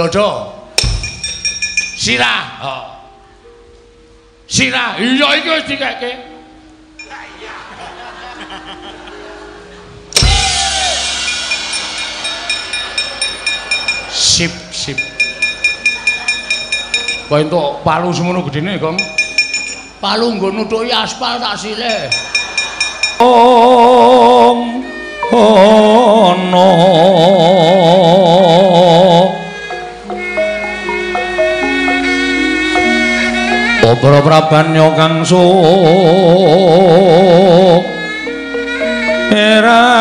Dodo. Sirah. Oh. Sirah. Iya iki wis dikeke. Sip, sip. Kok entuk palu semono gedene, Gong? Palu nggo nutuki aspal tak silih. Ong ono Obro prabanya kang erat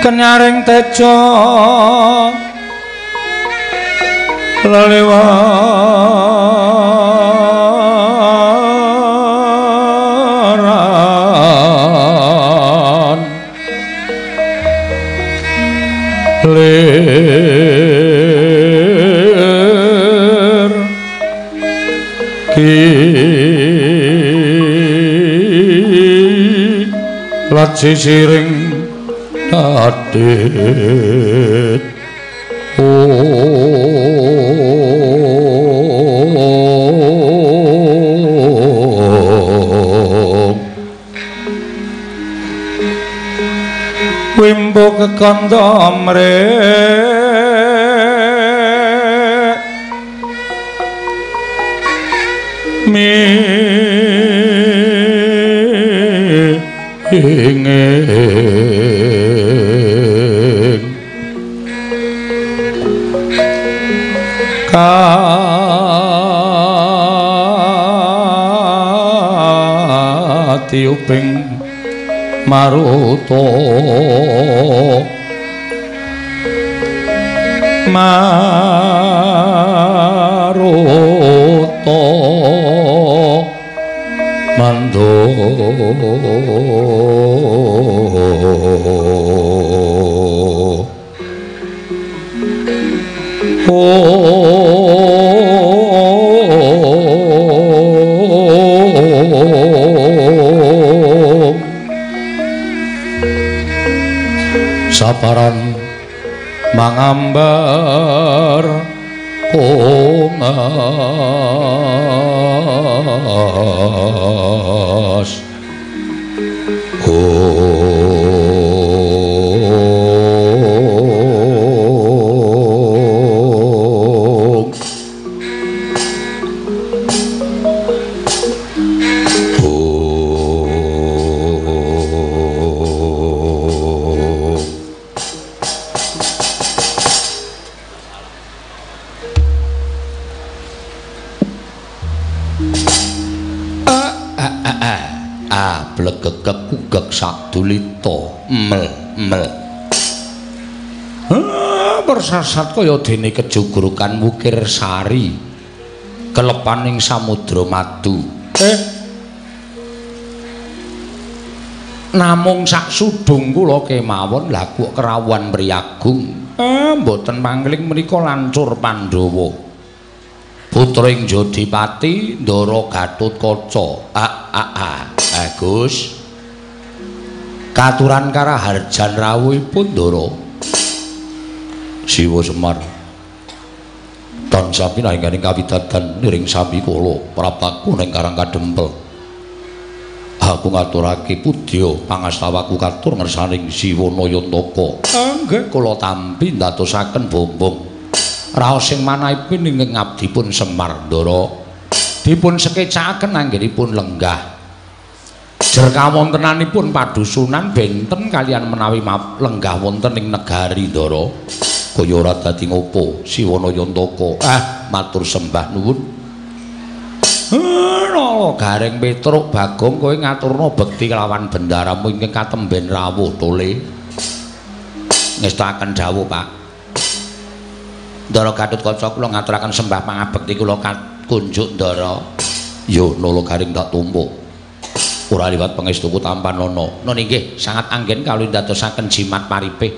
kenyaring tejo lelewaran lir kilat sisiring adit. Wimbo kekandha mrek minging katiuping maruta maruta mando saparan mangambar kongas Blegegek sadulita mel mel. Persasat kaya dene kejugrukan wukir sari kelepaning samudra madu. Namung sak sudung kula kemawon lha kok kerawuhan mriyagung. Mboten mangling menika lancur Pandhawa. Putra ing Jodipati Ndara Gatotkaca. Gus. Katuran karaharjan rawuhipun Ndara. Siwa Semar tansah pinanggih kawidadan niring sami kula prapaku ning Karang Kadempel. Aku ngaturake pudya pangastawaku katur ngersaning Siwa Nayantaka. Nggih kula tampi ndadosaken bombong raos sing manahipun ingkang ngabdipun Semar Ndara dipun sekecakaken anggenipun lenggah. Jer kawontenanipun padusunan benten kalian menawi lenggah wonten ing negari Ndara. Kaya ora dadi ngopo Siwa Nayantaka. Matur sembah nuwun. Nala Gareng Petruk Bagong kowe ngaturna bekti kelawan bendaramu ingkang katemben rawuh tole. Ngestakaken dawuh, Pak. Ndara Gatotkaca kula ngaturaken sembah pangabekti kula kunjuk Ndara. Yo Nala Gareng tak tampa. Ora liwat pangestuku tampanana. Nun inggih sangat anggen kawula ndadosaken jimat paripih.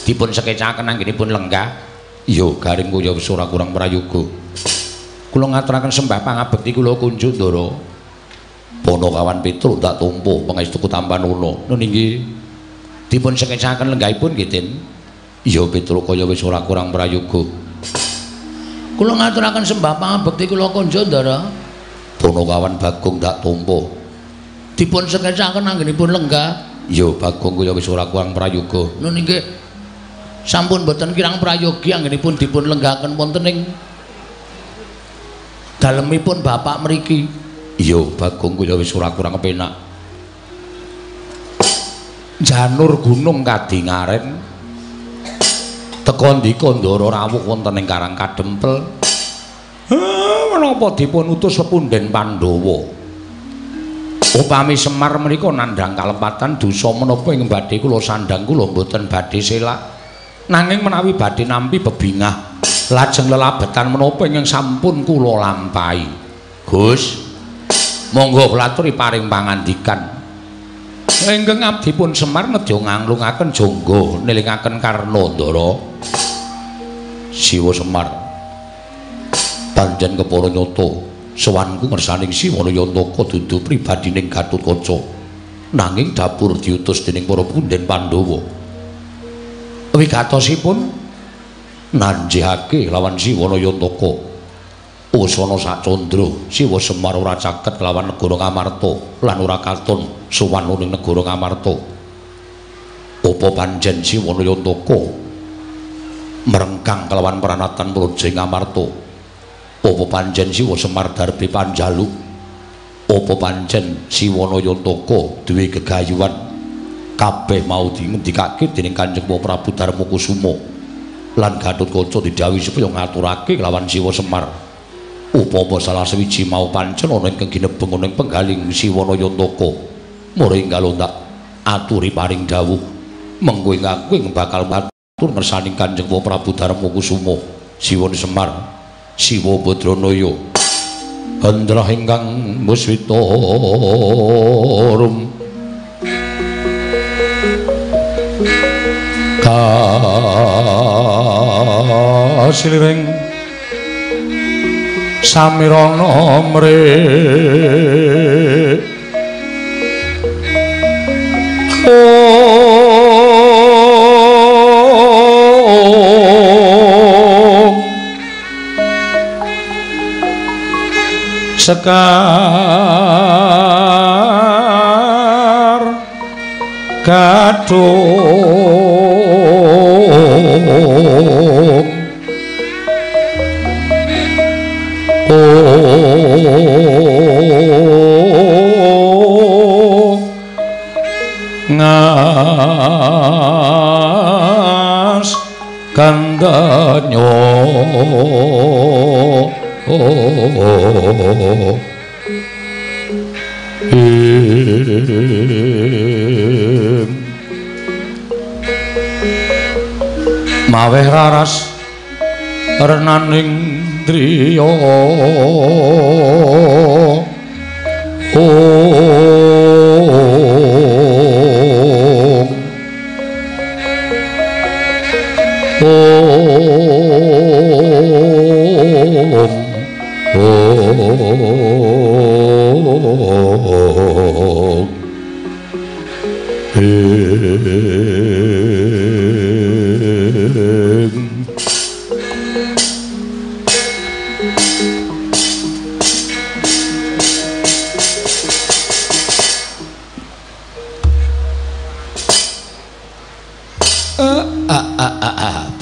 Dipun sekecaken anggenipun lenggah. Yo Gareng kaya wis ora kurang prayoga. Kula ngaturaken sembah pangabekti kula kunjuk Ndara. Panakawan Petruk ndak tampa pangestuku tampanana. Nun inggih. Dipun sekecaken lenggahipun nggih, Den. Iya Petruk kaya wis ora kurang prayoga. Kula ngaturaken sembah pangabekti kula konjo, Ndara. Panakawan Bagong ndak tampa. Dipun sekecaken anggenipun lenggah. Iya Bagong kaya wis ora kurang prayoga. Nun inggih. Sampun boten kirang prayogi anggenipun dipun lenggahaken wonten ing dalemipun bapak mriki. Iya Bagong kaya wis ora kurang kepenak. Janur gunung kadingaren teka ndika Ndara rawuh wonten ing Karang Kadempel. Menapa dipun utus pepunden Pandhawa? Upami Semar menika nandhang kalepatan dosa menapa ing badhe kula sandhang kula mboten badhe selak. Nanging menawi badhe nampi bebingah lajeng lelabetan menapa ingkang sampun kula lampahi. Gus, monggo kula aturi paring pangandikan. Ingkang abdi pun Semar nedya nganglungaken jangga nelingaken Karna, Ndara. Siwa Semar pancen kepara nyata sowanku ngersaning Siwana Yantaka dudu pribadining Gatotkaca, nanging dapur diutus dening para punden Pandhawa. Wigatosipun nanjihake lawan Siwana Yantaka. Usana sacandra Siwa Semar ora caket lawan negara Ngamarta lan ora katon sowan ning negara Ngamarta. Apa pancen Siwana Yantaka merengkang kelawan pranatan praja Ngamarta? Apa pancen Siwa Semar darbe panjaluk? Apa pancen Siwana Yantaka duwe gegayuhan? Kabeh mau dingendikake dening Kanjeng Prabu Darmakusuma lan Gatotkaca didhawuhi supaya ngaturake kelawan Siwa Semar. Upama salah sewiji mau pancen ana ingkang ginebeng ana ing penggaling Siwana Yantaka, mara enggal tak aturi paring dawuh mengko ing aku ing bakal matur ngersaning Kanjeng Prabu Darmakusuma. Siwa Semar, Siwa Badranaya, hendra ingkang muswita rum kasiliring samirana mre sekar gadhung ngas kandanyo maweh raras renaning driya om om om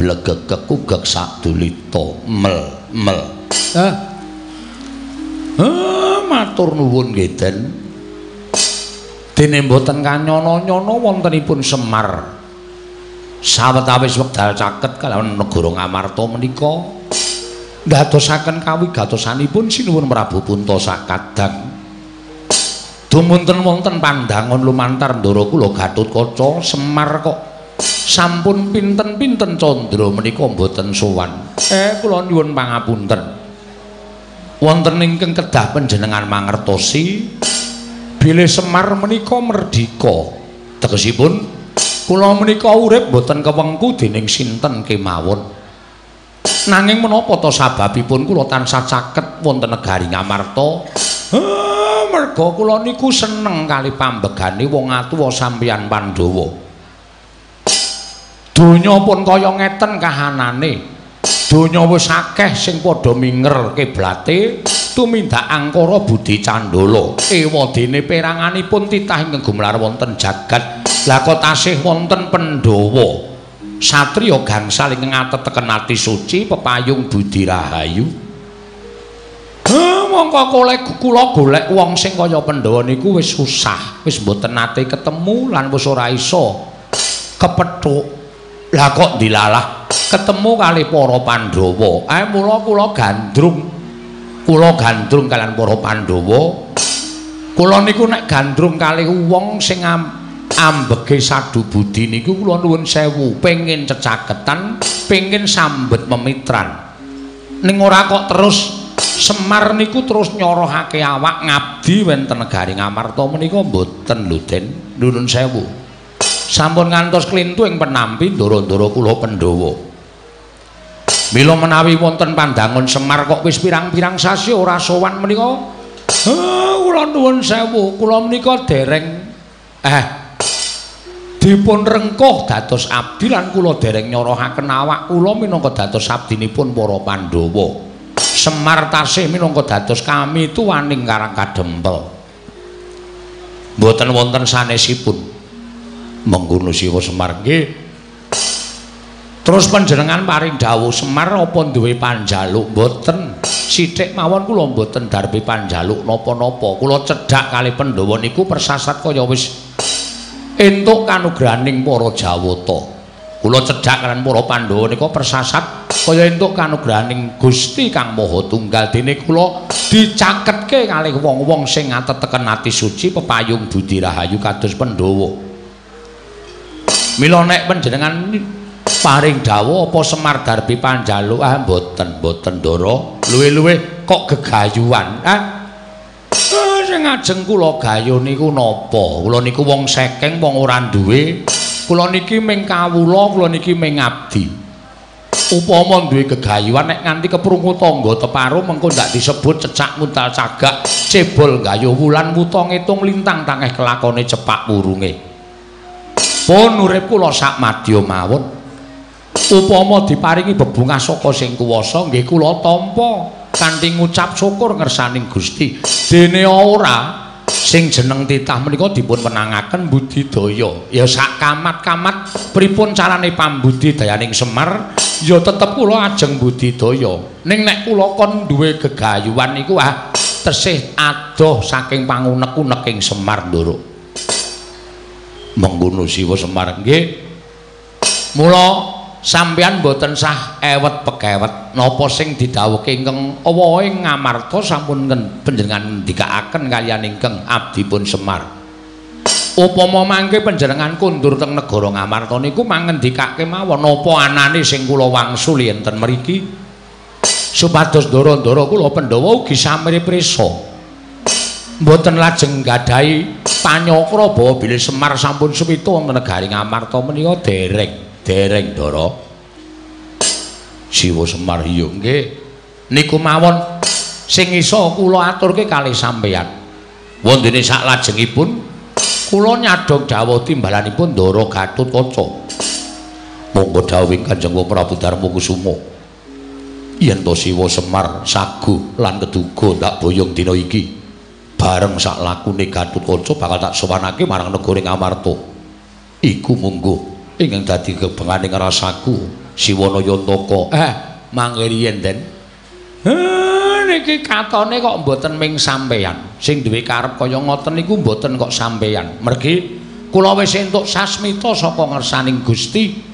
blegeg kekugek sadulita mel mel. Matur nuwun nggih Den. Dene mboten kanyono-nyono wontenipun Semar sawetawis wekdal caket kalawan negara Ngamarta menika ndadosaken kawigatosanipun Sinuwun Prabu Punta sakadang. Dumunten wonten pandangon lumantar ndara kula Gatotkaca Semar kok sampun pinten-pinten candra menika mboten sowan. Kula nyuwun pangapunten. Wonten ingkang kedah panjenengan mangertosi bilih Semar menika merdika. Tegesipun kula menika urip mboten kewengku dening sinten kemawon. Nanging menapa ta sababipun kula tansah caket wonten negari Ngamarta? Merga kula niku seneng kali pambegane wong atuwa sampeyan Pandhawa. Donya pun kaya ngeten kahanane. Donya wis akeh sing padha minger kiblate tumindak angkara budi candala. Ewadene peranganipun titah ingkang gumelar wonten jagat. Lah kok tasih wonten Pandhawa. Satriya gangsal ingkang ateteken ati suci pepayung budi rahayu. Mongko kula golek wong sing kaya Pandhawa niku wis susah, wis mboten nate ketemu lan wis ora iso kepethuk. Lah kok dilalah ketemu kali para Pandhawa. Mula kula gandrung. Kula gandrung kalian para Pandhawa. Kula niku nek gandrung kali wong sing ambege sadu budi niku kula nuwun sewu, pengin cecaketan, pengin sambet memitran. Ning ora kok terus Semar niku terus nyorohake awak ngabdi wonten negari Ngamarta menika mboten lho Den, nuwun sewu. Sampun ngantos klintu ing penampi ndara-ndara kula Pandhawa. Mila menawi wonten pandangon Semar kok wis pirang-pirang sasi ora sowan menika, kula nuwun sewu, kula menika dereng dipun rengkuh dados abdi lan kula dereng nyorohaken awak kula minangka dados abdinipun para Pandhawa. Semar tasih minangka dados kami tuwaning Karang Kadempel. Mboten wonten sanesipun. Mengkono Siwa Semar nggih. Terus panjenengan paring dawuh Semar apa duwe panjaluk? Mboten. Sithik mawon kula mboten darbi panjaluk napa-napa. Kula cedhak kali Pandhawa niku persasat kaya wis entuk kanugrahaning para Jawata. Kula cedhak kalian para Pandhawa nika persasat kaya entuk kanugrahaning Gusti Kang Maha Tunggal, dene kula dicaketke kalih wong-wong sing ngateteken ati suci pepayung budi rahayu kados Pandhawa. Mila nek panjenengan paring dawuh apa Semar darbi panjaluk? Mboten, mboten Ndara. Luwih-luwih kok gegayuhan. Sing ajeng kula gayuh niku napa? Kula niku wong sekeng, wong ora duwe. Kula niki ming kawula, kula niki ming abdi. Upama duwe gegayuhan nek nganti keprungu tangga teparo mengko ndak disebut cecak muntal cagak, cebol gayuh wulan wuta ngitung lintang tangeh kelakone cepak wurunge. Pun urip kula sak madya mawon. Upama diparingi bebungah saka sing kuwasa nggih kula tampa kanthi ngucap syukur ngersaning Gusti. Dene ora sing jeneng titah menika dipun wenangaken budidaya. Ya sak kamat-kamat pripun carane pambudidayaning Semar ya tetep kula ajeng budidaya. Ning nek kula kon duwe gegayuhan niku tesih adoh saking pangunek-uneking Semar Ndara. Mengkono Siwa Semar nggih. Mula sampeyan mboten sah ewet pekewet napa sing didhawuhke ingkang awahe Ngamarta sampun panjenengan ngendikaaken kaliyan ingkang abdipun Semar. Upama mangke panjenengan kundur teng negara Ngamarta niku mangendikake mawon napa anane sing kula wangsuli enten mriki supados ndara-ndara kula Pandhawa ugi samri prisa. Mboten lajeng nggadahi panyakra bawa bilih Semar sampun suwita wonten negari Ngamarta menika dereng. Dereng Ndara. Siwa Semar iya nggih. Niku mawon sing iso kula aturke kalih sampeyan. Wondene saklajengipun kula nyadhong dawuh timbalanipun Ndara Gatotkaca. Monggo dawuhing Kanjeng Prabu Darmakusuma. Yen to Siwa Semar sagu lan keduga ndak boyong dina iki bareng sak lakune Gatotkaca bakal tak sowanake marang negara Ngamarta. Iku monggo ingkang dadi kebenganing rasaku Siwana Yantaka. Mangke riyen Den. Niki katone kok mboten ming sampeyan. Sing duwe karep kaya ngoten niku mboten kok sampeyan. Mergi kula wis entuk sasmita saka ngersaning Gusti.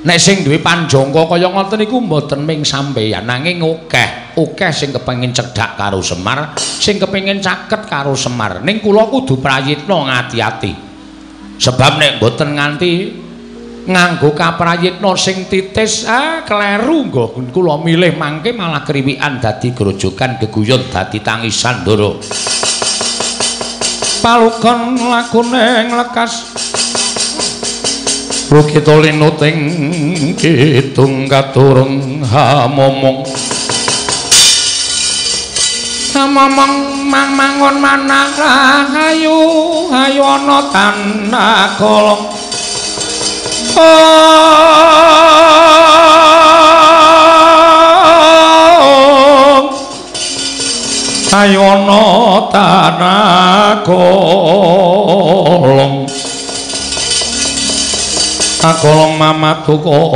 Nek sing duwe panjangka kaya ngoten niku mboten ming sampeyan, nanging akeh sing kepengin cedhak karo Semar, sing kepengin caket karo Semar. Ning kula kudu prayitna ngati-ati. Sebab nek mboten nganti nganggo kaprayitna sing titis, kleru nggo kula milih mangke malah kriwikan dadi grojogan geguyon dadi tangisan Ndara. Palukon lakune nglekas Rukita linuting kidung katurung hamomong. Momong mang mangon manah rahayu ayu ana tanah kolong. Ayu ana tanah kolong. Akolong mamadukara.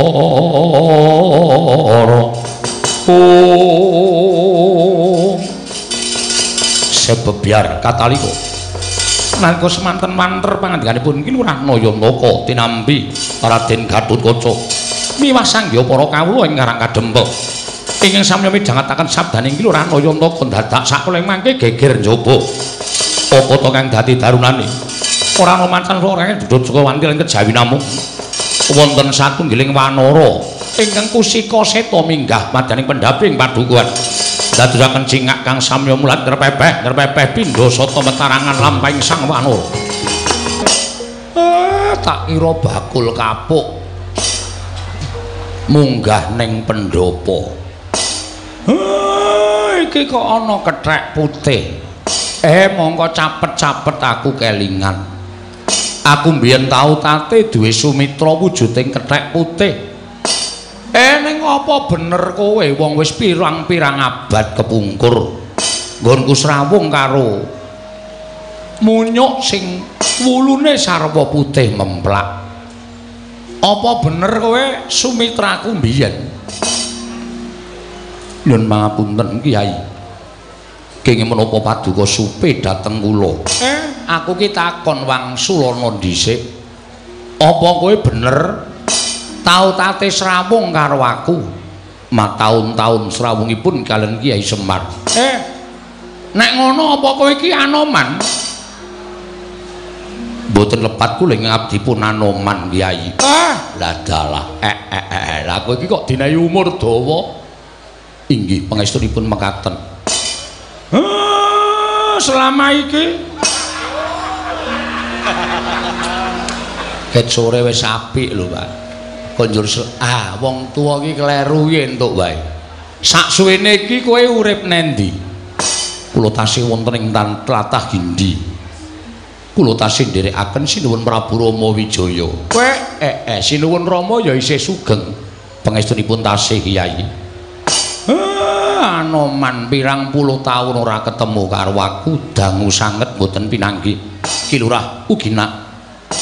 Sebebyar katalika nalika semanten wanter pangandikanipun Ki Lurah Nayantaka tinampi Raden Gatotkaca miwah sangya para kawula ing Karang Kadempel ingkang samya midhangetaken sabdaning Ki Lurah Nayantaka dadak sakoling mangke geger njaba apa to kang dadi darunane ora ana mancan ora dudut saka wanti lan kejawi namung wonten satunggiling wanara ingkang kusika seta minggah madyaning pendhaping padukuhan dadosaken cingak kang samya mulat ngrepepeh ngrepepeh pindha sata metarangan lampahing sang wanara. Tak kira bakul kapuk munggah ning pendhapa. Iki kok ana kethek putih. Mongko capet-capet aku kelingan. Aku mbiyen tau tate duwe sumitra wujuding kethek putih. Ning apa bener kowe wong wis pirang-pirang abad kepungkur nggonku srawung karo munyuk sing wulune sarwa putih memplak. Apa bener kowe sumitraku mbiyen? Nyun pangapunten Kyai. Kenging menapa paduka supe dhateng kula? Aku ki takon wangsulana dhisik. Apa kowe bener tau tate srawung karo aku? Mataun-taun srawungipun kalian Kyai Semar. Nek ngono apa kowe iki Anoman? Mboten lepat kula ing abdi pun Anoman Kyai. Lah dalah. Lah kowe iki kok dinayi umur dawa? Inggih pangestunipun mekaten. Selama iki ket sore wis apik lho, Pak. Konjur wong tuwa iki kleru yen entuk wae. Saksuwene iki kowe urip nendi? Kula tasih wonten ing tlatah Gindi. Kula tasih nderekaken Sinuwun Prabu Rama Wijaya. Kowe Sinuwun Rama ya isih sugeng. Pangestunipun tasih Kyai. Anoman pirang puluh taun ora ketemu karo aku, dangu sanget mboten pinanggih. Ki Lurah ugi nak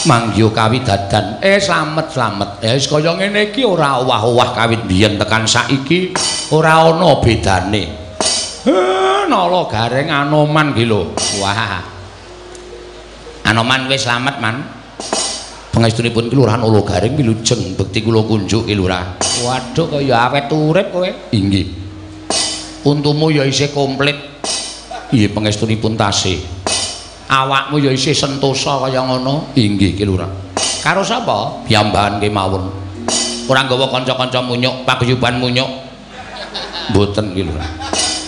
manggiha kawidadan. Slamet-slamet. Wis kaya ngene iki ora owah-owah kawit biyen tekan saiki ora ana bedane. Nala gareng Anoman ki lho. Wah. Anoman wis slamet, Man. Pangestunipun Ki Lurah Nala Gareng wilujeng bekti kula kunjuk Ki Lurah. Waduh kaya awet urip kowe. Inggih. Untumu ya isih komplit. Nggih pangestunipun tasih. Awakmu ya isih sentosa kaya ngono. Inggih Ki Lurah. Karo sapa? Piyambakan kemawon. Ora nggawa kanca-kanca munyuk, paguyuban munyuk. Mboten Ki Lurah.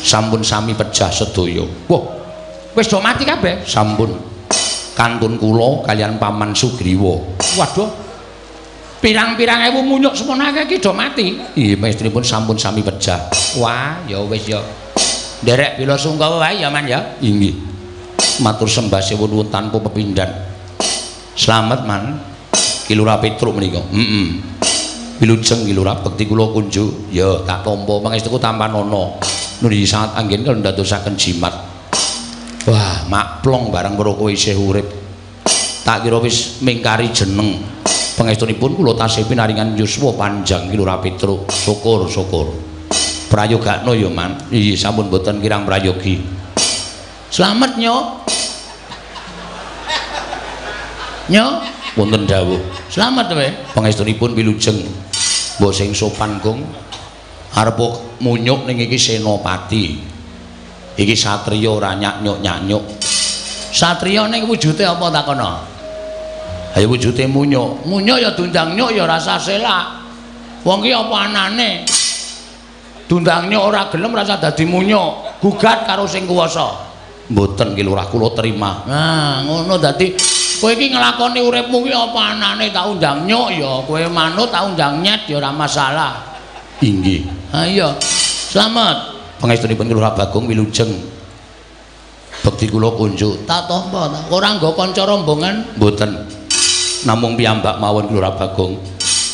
Sampun sami pejah sedaya. Wah. Wis do mati kabeh? Sampun. Kantun kula kalian Paman Sugriwa. Waduh. Pirang-pirang ewu munyuk semono akeh iki do mati. Nggih pangestunipun sampun sami pejah. Wah, ya wis ya. Nderek bela sungkawa wae ya, Man ya. Inggih. Matur sembah sewun tanpa pepindhan. Slamet, Man. Ki Lurah Petruk menika. Heeh. Wilujeng Ki Lurah bekti kula kunjuk. Ya, tak tampa pangestuku tampanana. Nuli sangat anggen kula ndadosaken jimat. Wah, makplong bareng weruh kowe isih urip. Tak kira wis mingkari jeneng. Pangestunipun kula tasih pinaringan yuswa panjang Ki Lurah Petruk. Syukur, syukur. Prayogakno ya, Man. Iya, sampun mboten kirang prayogi. Slamet, Nyok. Nyok, wonten dawuh. Slamet kowe. Pangestunipun wilujeng. Mbok sing sopan, Gong. Arep munyuk ning iki senopati. Iki satriya ora nyak-nyuk-nyak-nyuk. Satriya ning wujude apa takono? Ayo wujude munyuk. Munyuk ya dundang nyuk ya rasa selak. Wong ki apa anane? Dundang nyuk ora gelem rasa dadi munyuk. Gugat karo sing kuwasa. Mboten Ki Lurah kula terima. Nah, ngono dadi kowe iki nglakoni uripmu ki apa anane tak undang nyuk ya kowe manut tak undang nyet ya ora masalah. Inggih. Ha iya. Slamet. Pangestunipun Ki Lurah Bagong wilujeng. Bekti kula kunjuk. Tak tampa ta. Ora nggo kanca rombongan? Mboten. Namung piyambak mawon Lurah Bagong.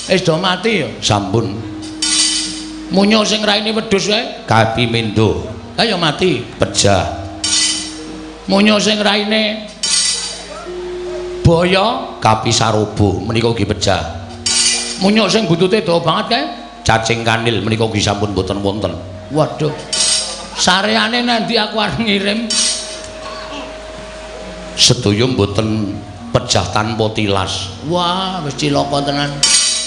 Wis do mati ya? Sampun. Munyo sing raine wedhus kae? Kapi mendo. Lah ya mati. Pejah. Munyo sing raine boyo? Kapi sarobo menika ugi pejah. Munyo sing buntute dawa banget kae? Cacing kanil menika ugi sampun mboten wonten. Waduh. Sareane nanti aku arep ngirim. Sedaya mboten pejah tanpa tilas. Wah, wis cilaka tenan.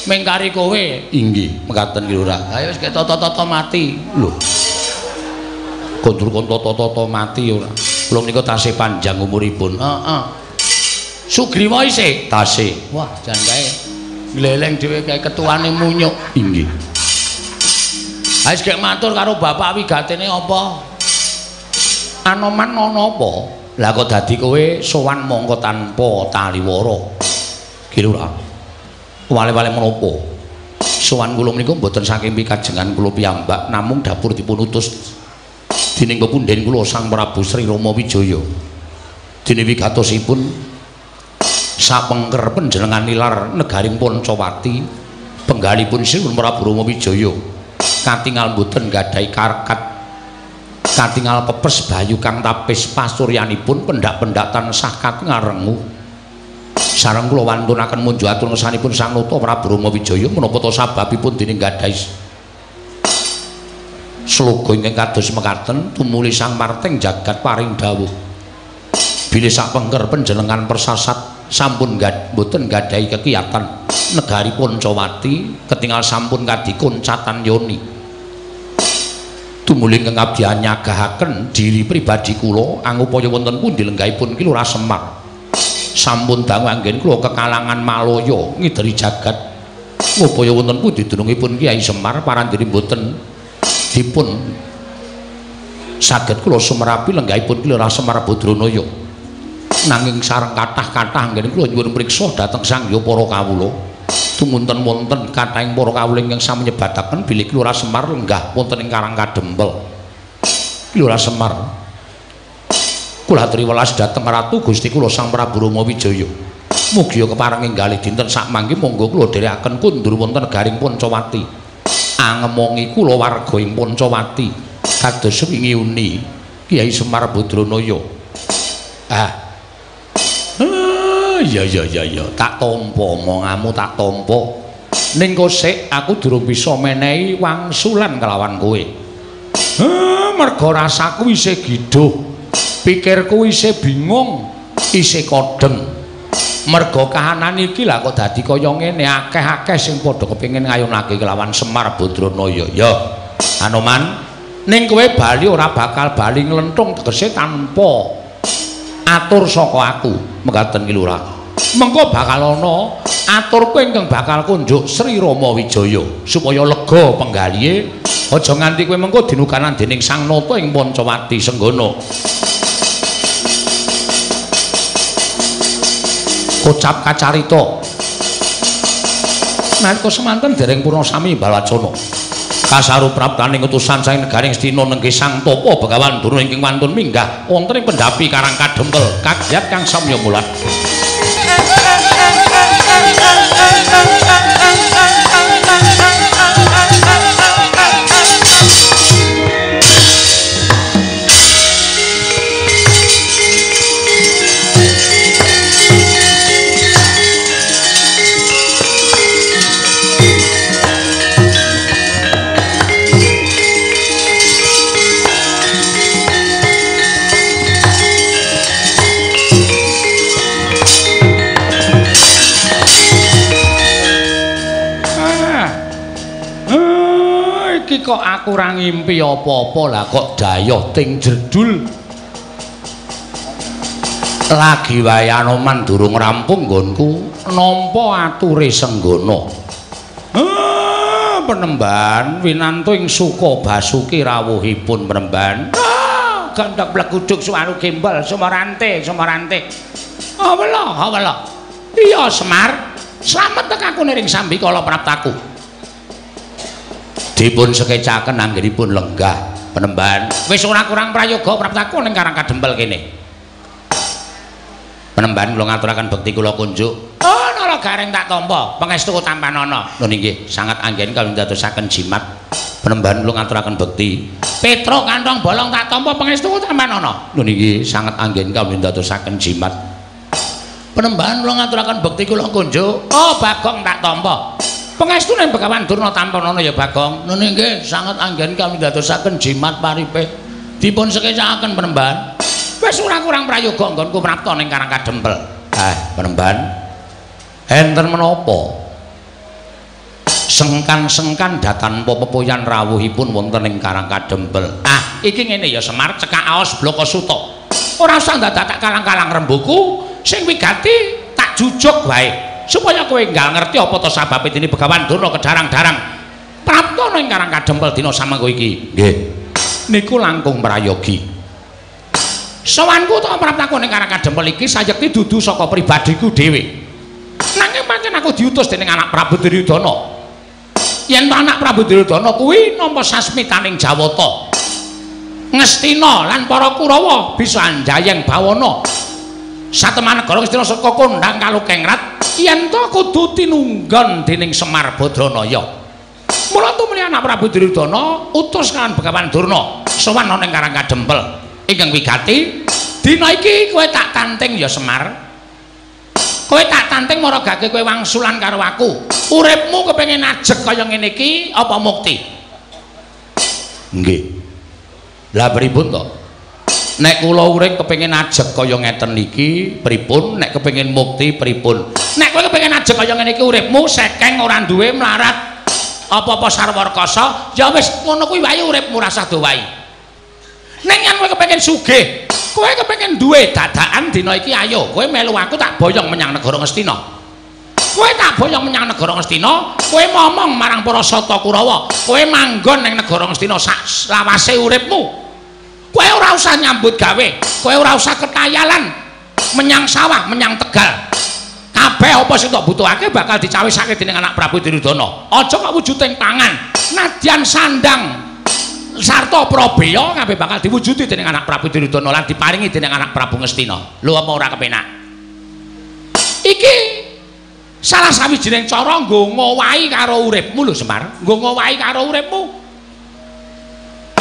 Mengkari kowe. Inggih, mekaten ki Lurah. Ayo wis ketata-tata mati. Lho. Kondur kon tata-tata mati ora. Kula menika tasih panjang umuripun. Heeh. Sugriwa isih? Tasih. Wah, jan kae gleleng dhewe kae ketuane munyuk. Inggih. Wis gek matur karo bapak wigatene apa? Anoman ana apa? Lah kok dadi kowe sowan mongko tanpa taliwara. Ki Lurah. Wale-wale menapa? Sowan kula menika mboten saking pikajengan kula piyambak, namung dapur dipun utus dening pepundhen kula Sang Prabu Sri Rama Wijaya. Dene wigatosipun sapengker panjenengan nilar negaring Pancawati, penggalipun Sri Prabu Rama Wijaya katingal mboten gadhahi karkat, katingal pepes bayu kang tapis pasuryanipun pendak-pendak tansah katingal rengu. Sareng kula wantunaken munjuk atur ngersanipun Sang Nata Prabu Rama Wijaya menapa ta sababipun dening gadhahi sloga ingkang kados mekaten tumuli Sang Marting jagat paring dawuh bilih sapengker panjenengan persasat sampun mboten gadhahi kekiyatan negari Pancawati ketingal sampun kadikoncatan yoni. Tumuli ingkang abdi nyagahaken diri pribadi kula angupaya wonten pundi lenggahipun Ki Lurah Semar. Sampun dangu anggen kula kekalangan Malaya ngideri jagat ngupaya wonten pundi dunungipun Kyai Semar parandene mboten dipun saged kula sumerapi lenggahipun Ki Lurah Semar Badranaya. Nanging sareng kathah-kathah anggen kula nyuwun priksa dhateng sang hyang para kawula. Tumunten wonten kathahing para kawula ingkang sami nyebataken bilih Ki Lurah Semar lenggah wonten ing Karang Kadempel. Ki Lurah Semar kula aturi welas dhateng Ratu Gusti kula Sang Prabu Rama Wijaya. Mugia kepareng enggalih dinten sakmangke monggo kula dherekaken kundur wonten negaring Pancawati. Angemongi kula warga ing Pancawati kados wingi uni Kyai Semar Badranaya. Ah. Ya ya ya ya, tak tampa omonganmu, tak tampa. Ning kosek aku durung bisa menehi wangsulan kelawan kowe. Merga rasaku isih giduh, pikirku isih bingung, isih kodheng. Merga kahanan iki lah kok dadi kaya ngene, akeh-akeh sing padha kepengin ngayunake kelawan Semar Badranaya. Ya, Anoman, ning kowe bali ora bakal bali nglenthung tegese tanpa atur saka aku, mekaten Ki Lurah. Mengko bakal ana aturku ingkang bakal kunjuk Sri Rama Wijaya supaya lega penggalihe, aja nganti kowe mengko dinukanan dening Sang Nata ing Pancawati Senggana. Kocap kacarita. Nalika semanten dereng purna sami balacana. Kasaru praptaning utusan saking negaring Astina nenggih Sang Tapa Begawan Durna ingkang wantun minggah wonten ing pendhapi Karang Kadempel kagyat kang samya mulat. Iki kok aku ora ngimpi apa-apa lah kok dayoh ting jedul. Lagi wae Anoman durung rampung nggonku nampa ature Senggana. Penemban winantu ing Suka Basuki rawuhipun penemban. Gandhak bleguduk suwaru gembel sumarante sumarante. Awela awela. Iya Semar, slamet tekaku niring sambikala praptaku. Dipun sekecaken anggenipun lenggah. Penemban, wis ora kurang prayoga praptaku ning Karang Kadempel kene. Penemban kula ngaturaken bekti kula kunjuk. Oh, Nala Gareng tak tampa, pangestu tampanana. Nun inggih, sangat anggen kawula ndadosaken jimat. Penemban kula ngaturaken bekti. Petro kantong bolong tak tampa, pangestu tampanana. Nun inggih, sangat anggen kawula ndadosaken jimat. Penemban kula ngaturaken bekti kula kunjuk. Oh, Bagong tak tampa. Pangestu ning Begawan Durna tampanana ya Bagong. Nun inggih, sangat anggen kawula ndadosaken jimat paripe. Dipun sekecakaken Penemban. Wis ora kurang prayoga nggonku prapta ning Karang Kadempel. Ah, Penemban. Enten menapa? Sengkan-sengkan datanpa pepoyan rawuhipun wonten ing Karang Kadempel. Ah, iki ngene ya Semar, cekak aos blaka suta. Ora usah dadak tak kalang-kalang rembuku, sing wigati tak jujuk wae. Supaya kowe enggal ngerti apa to sababe dene Begawan Durna kedarang-darang prapta ning Karang Kadempel dina samangko iki. Nggih. Niku langkung prayogi. Sowanku to praptaku ning Karang Kadempel iki sayekti dudu saka pribadiku dhewe. Nanging pancen aku diutus dening anak Prabu Duryudana. Yen to anak Prabu Duryudana kuwi nampa sasmitaning Jawata. Ngastina lan para Kurawa bisa anjayeng bawana. Sateman negara Ngastina saka kondhang kalukengrat yen to kudu tinunggon dening Semar Badranaya. Mula tumuli anak Prabu Duryudana utus kan Begawan Durna sowan ana ning Karang Kadempel. Ingkang wigati dina iki kowe tak tanting ya Semar. Kowe tak tanting maragake kowe wangsulan karo aku. Uripmu kepengin ajeg kaya ngene iki apa mukti? Nggih. Lah pripun to? Nek kula urip kepengin ajeg kaya ngeten iki pripun? Nek kepengin mukti pripun? Nek kowe kepengin ajeg kaya ngene iki uripmu sekeng ora duwe mlarat apa-apa sarwa rekasa, ya wis ngono kuwi wae uripmu rasah dowahi. Ning yen kowe kepengin sugih, kowe kepengin duwe dadakan dina iki ayo kowe melu aku tak boyong menyang negara Ngastina. Kowe tak boyong menyang negara Ngastina, kowe momong marang para Sata Kurawa, kowe manggon ning negara Ngastina sak lawase uripmu. Kowe ora usah nyambut gawe, kowe ora usah ketayalan menyang sawah, menyang tegal. Kabeh apa sing tok butuhake bakal dicawisake dening anak Prabu Duryudana. Aja kok wujuding pangan, nadyan sandang sarta prabeya kabeh bakal diwujudi dening anak Prabu Duryudana lan diparingi dening anak Prabu Ngastina. Lho apa ora kepenak? Iki salah sawijining cara nggo ngowahi karo uripmu lho Semar, nggo ngowahi karo uripmu.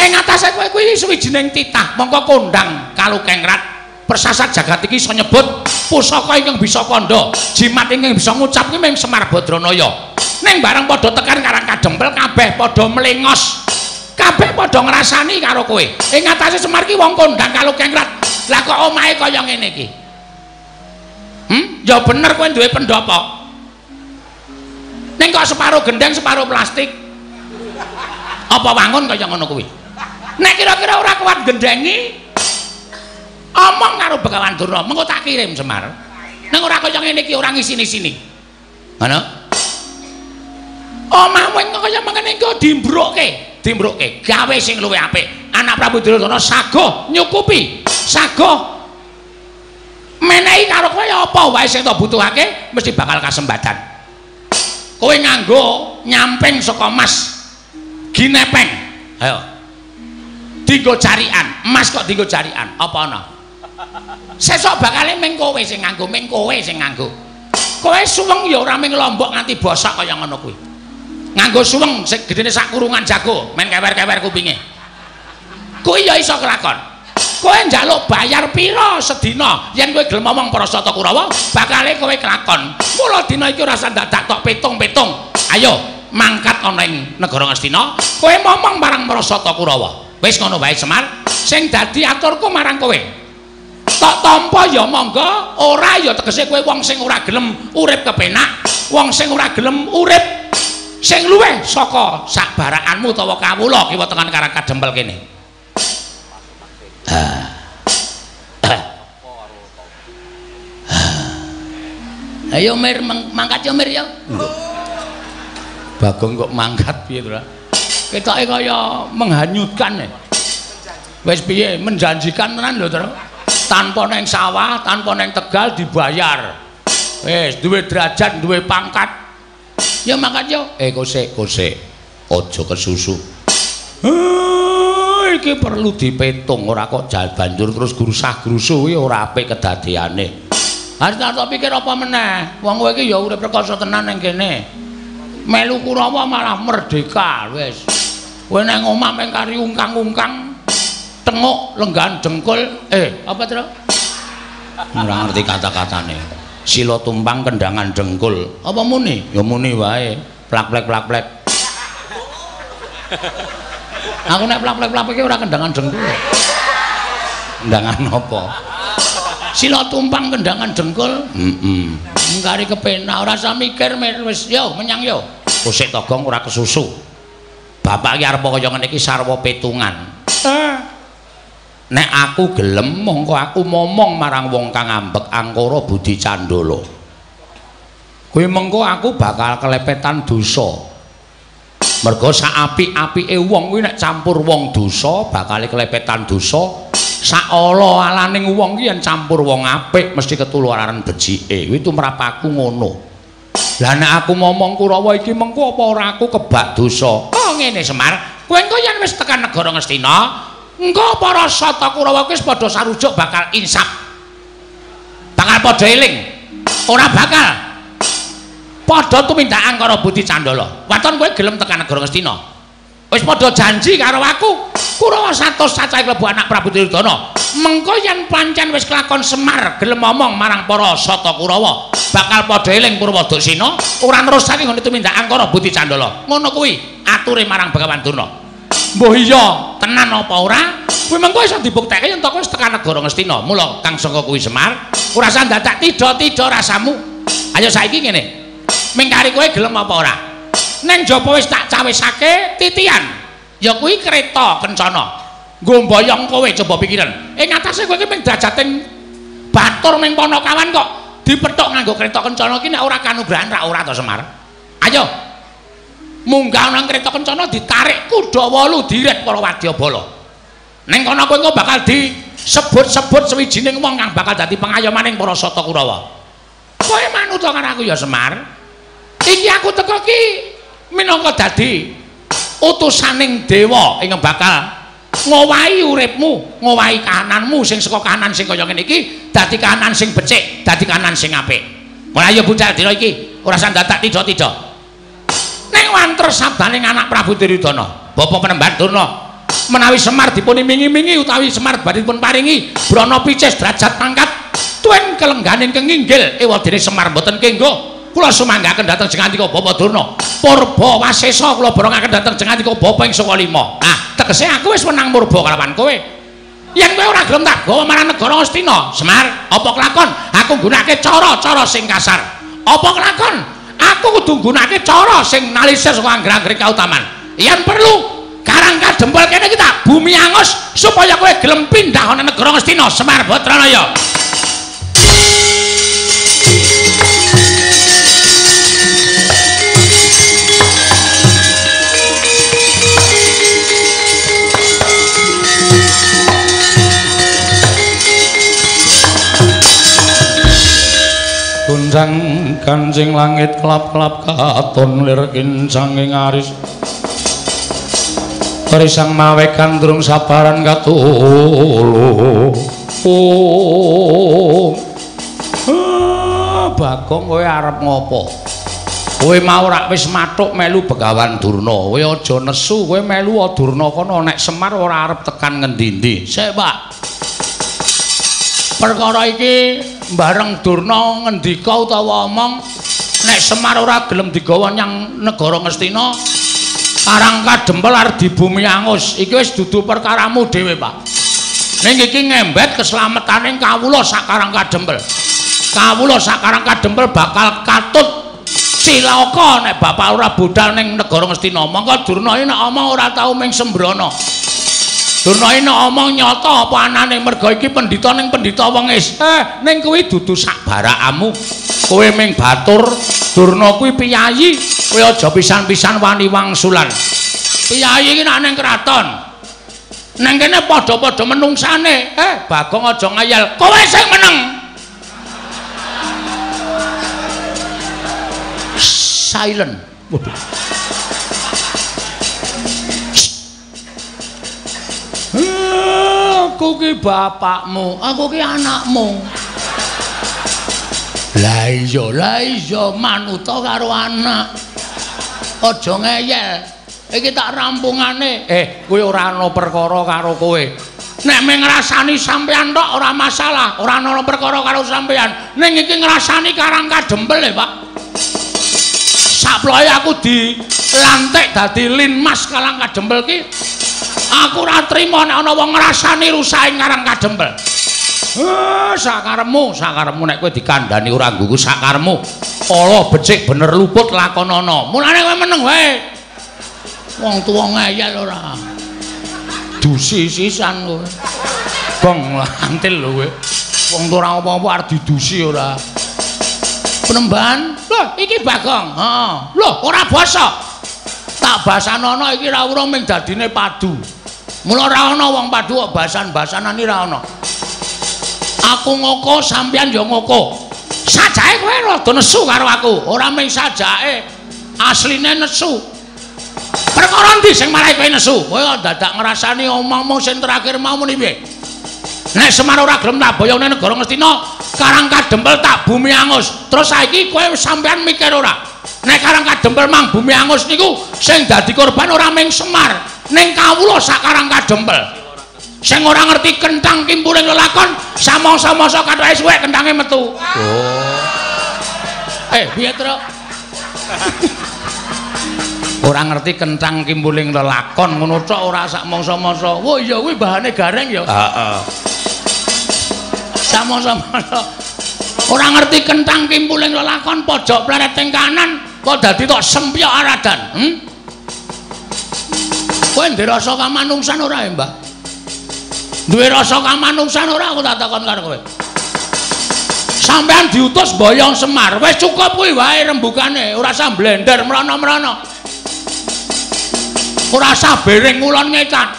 Ing atase kowe kuwi sawijining titah mongko kondhang kalukengrat persasat jagat iki iso nyebut pusaka ingkang bisa kandha, jimat ingkang bisa ngucap kuwi mung Semar Badranaya. Ning bareng padha tekan Karang Kadempel kabeh padha mlengos. Kabeh padha ngrasani karo kowe. Ing atase Semar ki wong kondhang kalukengrat. Lah kok omahe kaya ngene iki? Ya bener kowe duwe pendopo. Ning kok separo gendeng, separo plastik. Apa wangun kaya ngono kuwi? Nek kira-kira ora kuat gendengi, omong karo Begawan Durna, mengko tak kirim Semar. Ning ora kaya ngene iki ora ngisini-sini. Ngono? Omahmu kaya mengene iki dimbrukke. Dimbrukke gawe sing luwih apik. Anak Prabu Duryudana sagoh nyukupi, sagoh menehi karo kowe apa wae sing tok butuhake mesti bakal kasembadan. Kowe nganggo nyamping saka mas ginepeng. Ayo. Dinggo jarian, emas kok dinggo jarian, apa ana? Sesuk bakale ming kowe sing nganggo, ming kowe sing nganggo. Kowe suweng ya ora ming lombok nganti bosok kaya ngono kuwi. Nganggo suweng sing gedene sak kurungan jago, men kewer-kewer kupinge. Kuwi ya iso kelakon. Kowe njaluk bayar pira sedina yen kowe gelem omong para Sata Kurawa, bakale kowe kelakon. Mula dina iki ora usah dadak tok pitung-pitung. Ayo mangkat ana ing negara Ngastina, kowe momong marang para Sata Kurawa. Wis ngono wae Semar, sing dadi aturku marang kowe. Tok tampa ya monggo, ora ya tegese kowe wong sing ora gelem urip kepenak, wong sing ora gelem urip sing luwih saka sak barakanmu utawa kawula kiwa tengan Karang Kadempel kene. Ayo Mir, mangkat yo Mir yo. Bagong kok mangkat piye to? Ketoke kaya menghanyutkan. Wis piye menjanjikan tenan lho to. Tanpa neng sawah, tanpa neng tegal dibayar. Wis duwe derajat, duwe pangkat. Ya mangkat yo. Kosek, kosek. Aja kesusu. Iki perlu dipetung, ora kok banjur terus grusah-grusuh kuwi ora apik kedadeane. Harus tak pikir apa meneh? Wong kowe iki ya urip rekoso tenan ning kene. Melu Kurawa malah merdeka wis. Kowe nang omah meng kari ungkang-ungkang, tenguk lenggahan dengkul, apa Tru? Ora ngerti kata-katane. Sila tumpang kendangan dengkul. Apa muni? Ya muni wae. Plak-plek plak-plek. Aku nek plak-plek plak-plek ora kendangan dengkul. Kendangan apa? Sila tumpang kendangan dengkul. Heeh. Ngkari kepenak ora usah mikir wis yo menyang yo. Kusik Togong ora kesusu. Bapak iki arep kaya ngene iki sarwa petungan. Nek aku gelem mongko aku momong marang wong kang ambek angkara budi candala. Kuwi mengko aku bakal kelepetan dosa. Mergo sak apik-apike wong kuwi nek campur wong dosa bakal kelepetan dosa. Sak ala-alaning wong ki yen campur wong apik mesti ketularan becike. Kuwi tumrap aku ngono. Lah nek aku momong Kurawa iki mengko apa ora aku kebak dosa? Oh ngene Semar, kowe engko yen wis tekan negara Ngastina, engko para sata Kurawa kuwi wis padha sarujuk bakal insaf. Bakal padha eling. Ora bakal padha tumindak angkara budi candala. Waton kowe gelem tekan negara Ngastina. Wis padha janji karo aku. Kurawa 100 cacahe klebu anak Prabu Duryudana. Mengko yen pancen wis kelakon Semar gelem omong marang para sata Kurawa, bakal padha eling Purwodaksina, ora nerusake nggone tumindak angkara budi candala. Ngono kuwi ature marang Begawan Durna. Mbuh iya tenan apa ora? Kuwi mengko iso dibuktekke yen to wis tekan negara Ngastina. Mula kang sangka kuwi Semar, ora usah dadak tidha-tidha rasamu. Ayo saiki ngene. Mingkari kowe gelem apa ora? Neng jaba wis tak cawisake titian. Ya kuwi kereta kencana. Nggo mboyong kowe coba pikiran. Ing atase kowe iki mung drajating batur ning Panakawan kok dipethuk nganggo kereta kencana iki nek ora kanugrahan ra ora to Semar. Ayo. Munggah nang kereta kencana ditarik kuda 8 diret para wadyabala. Ning kono kowe engko bakal disebut-sebut sewijining wong kang bakal dadi pengayomaning para sata Kurawa. Kowe manut karo aku ya Semar. Iki aku teko ki minangka dadi utusaning dewa ing bakal ngowahi uripmu, ngowahi kahananmu sing saka kahanan sing kaya ngene iki dadi kahanan sing becik, dadi kahanan sing apik. Mulai ayo budal dina iki, ora usah dadak tidha-tidha. Ning wanter sabdaning anak Prabu Duryudana, Bapak Penemban Durna, menawi Semar dipun imingi-imingi utawi Semar badhe dipun paringi brana picis derajat pangkat tuen kelengganing kenginggil ewadene Semar mboten kenggo. Kula sumanggaken dhateng jengandika Bapak Durna. Purba wasesa kula borongaken dhateng jengandika Bapak ing saka lima. Nah, tegese aku wis wenang murba kalawan kowe. Yen kowe ora gelem tak gawa marang negara Ngastina, Semar, apa kelakon aku nggunakake cara-cara sing kasar? Apa kelakon aku kudu nggunakake cara sing nalisir saka angger-anggere kautaman? Yen perlu Karang Kadempel kene iki tak bumi angus supaya kowe gelem pindah ana negara Ngastina, Semar Batranaya. Gunjang kancing langit kelap-kelap katon lir kincang ing aris Risang mawe gandrung sabaran katulu. Oh. Bagong kowe arep ngopo? Kowe mau rak wis mathuk melu Begawan Durna. Kowe aja nesu, kowe melu Durna kono nek Semar ora arep tekan ngendi-endi. Sik, Pak. Perkara iki bareng Durna ngendika utawa omong nek Semar ora gelem digawa nyang negara Ngastina, Karang Kadempel arep dibumi angus. Iki wis dudu perkaramu dhewe, Pak. Ning iki ngembet keslametane kawula sak Karang Kadempel. Kawula sak Karang Kadempel bakal katut cilaka nek bapak ora budal ning negara Ngastina. Mongko Durna iki nek omong ora tau ming sembrono. Durna iki nek omong nyata apa anane merga iki pendhita ning pendhita wengis. Ning kuwi dudu sak barakamu. Kowe ming batur, Durna kuwi piyayi. Kowe aja pisan-pisan wani wangsulan. Piyayi iki nek ning kraton. Neng kene padha-padha menungsane. Bagong aja ngayal. Kowe sing meneng. Silent. Waduh. Aku ki bapakmu, aku ki anakmu. Lah iya manuta karo anak. Aja ngeyel. Iki tak rampungane. Kowe ora ana perkara karo kowe. Nek mung ngrasani sampean tok ora masalah, ora ana perkara karo sampean. Ning iki ngrasani Karang Kadempel e, Pak. Saploe aku dilantik dadi Linmas Karang Kadempel ki, aku ora trima nek ana wong ngrasani rusake Karang Kadempel. Sakarepmu, sakarepmu nek kowe dikandhani ora nggugu sakarepmu. Ala becik bener luput lakonana. Mulane kowe meneng wae. Wong tuwa ngeyel ora. Dusi sisan kowe. Gong antil lho kowe. Wong tuwa ora apa-apa arep didusi ora. Penemban, lho iki Bagong. Heeh. Lho ora basa. Tak basanono iki ora urung ming dadine padu. Mula ora ana wong padu kok basan-basanan iki ora ana. Aku ngoko sampeyan ya ngoko. Sajake kowe rada nesu karo aku. Ora ming sajake, asline nesu. Perkara endi sing marai kowe nesu? Kowe kok dadak ngrasani omong-omong sing terakhir mau muni piye? Nek Semar ora gelem tak boyong nang negara Ngastina, Karang Kadempel tak bumi angus. Terus saiki kowe sampeyan mikir ora? Nek Karang Kadempel mang bumi angus niku sing dadi korban ora ming Semar, ning kawula sak Karang Kadempel. Sing ora ngerti kenthang kimpuling lelakon, samangsa-mangsa kathoke suwek kenthange metu. Oh. Piye, Truk? Ora ngerti kenthang kimpuling lelakon ngono tok ora sak mangsa-mangsa. Wah iya kuwi bahane gareng ya. Heeh. Samangsa-mangsa ora ngerti kenthang kimpuling lelakon pojok pleret ing kanan kok dadi tok sempyok aradan. Hmm? Kowe ndek rasa kamanungsan ora ya, Mbah? Duwe rasa kamanungsan ora aku tak takon karo kowe. Sampeyan diutus boyong Semar, wis cukup kuwi wae rembugane, ora usah blender mrono-mrono. Ora usah bering ngulon ngetan.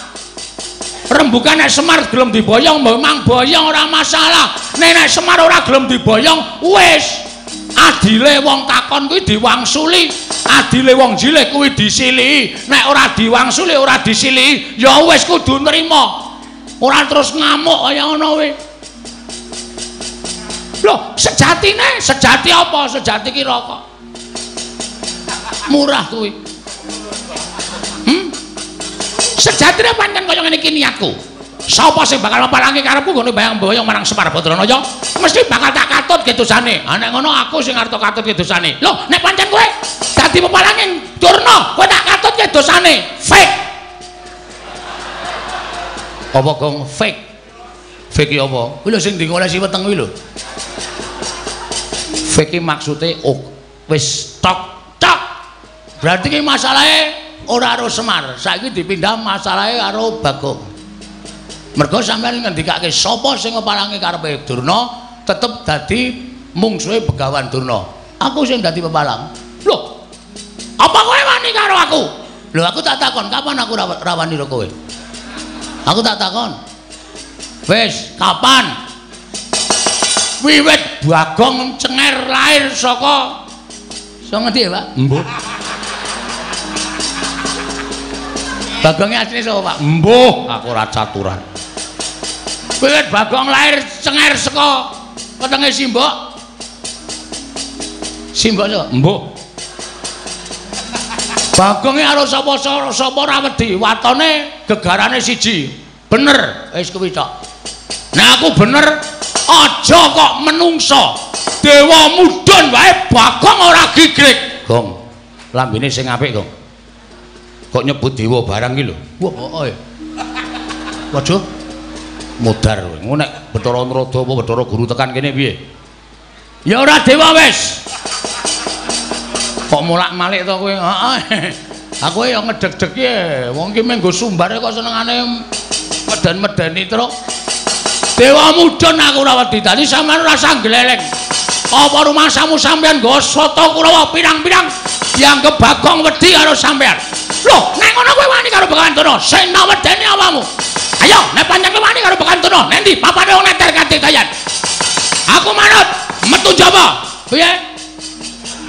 Rembugan nek Semar gelem diboyong, memang boyong ora masalah. Nek nek Semar ora gelem diboyong, wis. Adile wong takon kuwi diwangsuli, adile wong jilih kuwi disilihi. Nek ora diwangsuli, ora disilihi, ya wis kudu nrima. Ora terus ngamuk kaya ngono kuwi. Loh, sejatine, sejati apa? Sejati ki rokok. Murah kuwi. Sejatine pancen kaya ngene iki niatku. Sapa sing bakal mapalangi karepku nggone bayang-boyong marang Semar Badranaya, mesti bakal tak katut ke dosane. Ha nek ngono aku sing arep katut ke dosane. Loh, nek pancen kowe dadi pepalange Durna, kowe tak katut ke dosane. Fake. Apa gong fake? Fake ki apa? Kuwi lho sing dingolesi weteng kuwi lho. Fake ki maksude oh, wis tok tok. Berarti ki masalahe ora karo Semar, saiki dipindah masalahe karo Bagong. Mergo sampeyan ngendikake sapa sing ngepalangi karepe Durna tetep dadi mungsuhe Begawan Durna. Aku sing dadi pepalang. Lho, apa kowe wani karo aku? Lho aku tak takon, kapan aku rawani karo kowe? Aku tak takon. Wis, kapan? Wiwit Bagong cenger lahir saka saka ngendi ya, Pak? Mbuh. Bagongnya asline sapa, Pak? Mbuh, aku ora caturan. Wiwit Bagong lahir cenger saka wetenge Simbok. Simbok sapa? Mbuh. Bagonge karo sapa-sapa ora wedi, watone gegarane siji. Bener, wis kuwi tok. Nek aku bener, aja kok menungso. Dewa mudhun wae Bagong ora gigrik. Gong, lambene sing apik, Gong. Kok nyebut dewa barang iki lho. Wah, heeh. Waduh. Modar kowe. Ngono nek Bathara Narada apa Bathara Guru tekan kene piye? Ya ora dewa wis. Kok molak-malik to kowe? Heeh. Aku ya ngedeg-deg e. Wong iki mung nggo sumbare kok senengane meden-medeni truk. Dewa mudhun aku ora wedi. Dadi sampeyan ora usah gleleng. Apa rumangsamu sampeyan nggo sata Kurawa pirang-pirang dianggep Bagong wedi karo sampeyan? Loh, nek ngono kowe wani karo Begawan Durna, sing wedeni awakmu. Ayo, nek pancen kowe wani karo Begawan Durna, nendi papane wong neter kadekayan. Aku manut, metu Jawa. Piye?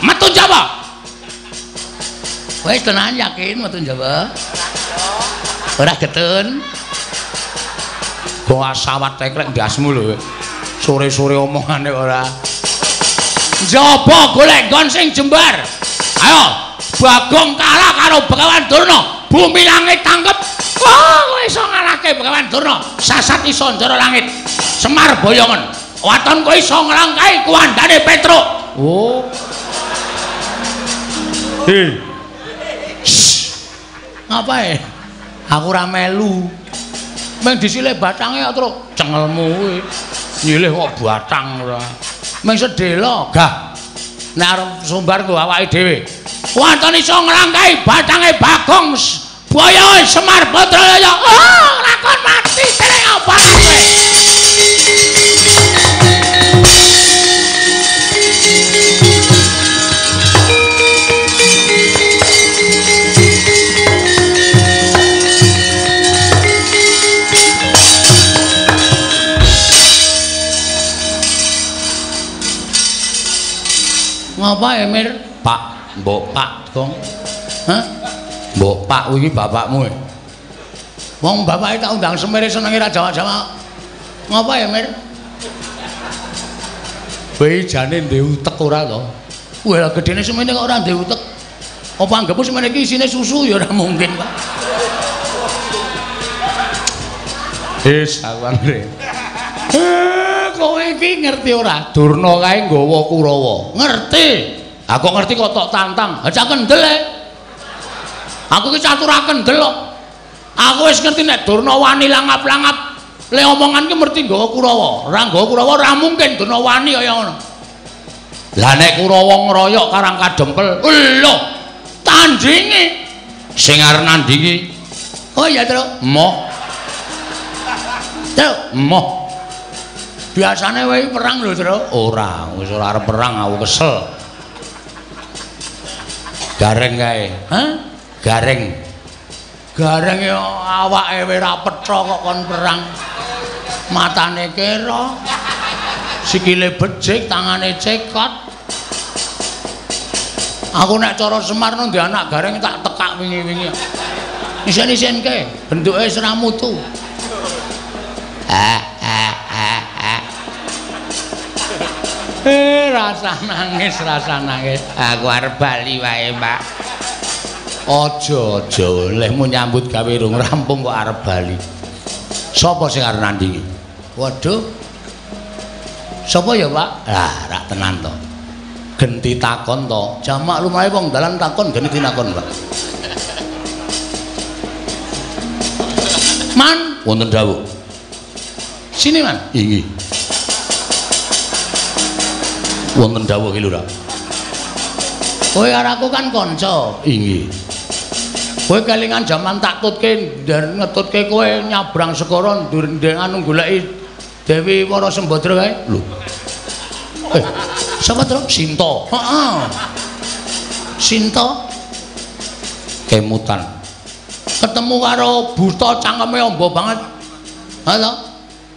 Metu Jawa. Wis tenan yakin metu Jawa? Ora getun. Bawa sawat teklek ndasmu lho. Sore-sore omongane ora. Njaba golek nggon sing jembar. Ayo, Bagong kalah karo Begawan Durna. Bumi langit tangkep. Wah, kowe iso ngalahke Begawan Durna. Sasat iso njara langit. Semar boyongen. Waton kowe iso nglangkai kuwandane Petruk. Oh. Hei. Ngapae? Aku ora melu. Meng disilih batange kok, Truk. Cengelmu kuwi. Nyilih kok batang ora. Meng sedhela, gah. Nek arep sumbar nggo awake dhewe. Waton iso nglangkai batange Bagong Boyo Semar Badraya. Oh, lakon mati dening apa kowe? Ngapa Emir? Pak, mbok Pak, Gong. Hah? Mbok Pak kuwi bapakmu e. Wong bapake tak undang semere senenge ra jawab-jawab. Ngapa Emir? Kowe jane ndek utek ora to? Wah, gedene semene kok ora ndek utek. Apa anggepmu semene iki isine susu ya ora mungkin, Pak. Wis, aku anggere. Kowe iki ngerti ora? Durna kae nggawa Kurawa. Ngerti. Aku ngerti kok tok tantang. Ha cak kendel e. Aku iki catur kendel kok. Aku wis ngerti nek Durna wani langap-langap. Le omongan ki mesti nggawa Kurawa. Ora nggawa Kurawa ora mungkin Durna wani kaya ngono. Lah nek Kurawa ngroyok Karang Kadempel, lho, tandinge sing arep nandingi. Oh iya, Truk. Emoh. Truk, emoh. Biasane wae perang lho, Truk. Ora, wis ora arep perang aku kesel. Gareng kae. Hah? Gareng. Gareng ya awake wae ra petha kok kon perang. Matane kera. Sikile becik, tangane cekot. Aku nek cara Semar nang anak Gareng tak tekak wingi-wingi. Isen-isenke, bentuke wis ra mutu. Rasa nangis, rasa nangis. Aku arep bali wae, Pak. Aja, aja, lehmu nyambut gawe rung rampung kok arep bali. Sapa sing arep nandingi? Waduh. Sapa ya, Pak? Lah, rak tenan to. Genti takon to. Jamak lumrahe wong dalan takon genti takon, Pak. Man, wonten dawuh. Sini, Man. Inggih. Wonten dawuh ki Lurah. Kowe karo aku kan kanca. Inggih. Kowe kelingan jaman tak tutke ngetutke kowe nyabrang segara ndur anu goleki Dewi Wara Sembadra kae. Lho. Sapa Truk? Sinta. Heeh. Sinta kemutan. Ketemu karo buta cangkeme amba banget. Ha to?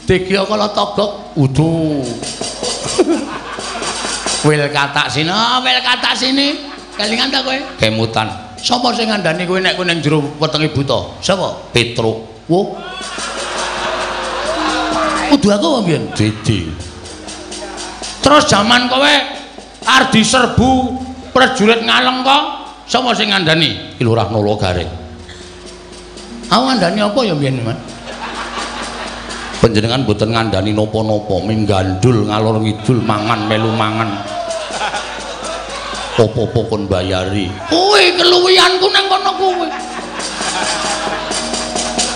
Degya kala togok. Udu. Wil katak sini, wil katak sini. Kelingan ta kowe? Kemutan. Sapa sing ngandani kowe nek kowe ning jero wetenge buta? Sapa? Petruk. Wo. Kudu aku apa mbiyen? Didi. Terus jaman kowe arep diserbu prajurit Ngalengka, sapa sing ngandani? Ki Lurah Nala Gareng. Aku ngandani apa ya mbiyen, Mas? Panjenengan mboten ngandani napa-napa, ming gandul ngalor ngidul mangan melu mangan. Apa-apa kon bayari. Kuwi keluwihanku nang kono kuwi.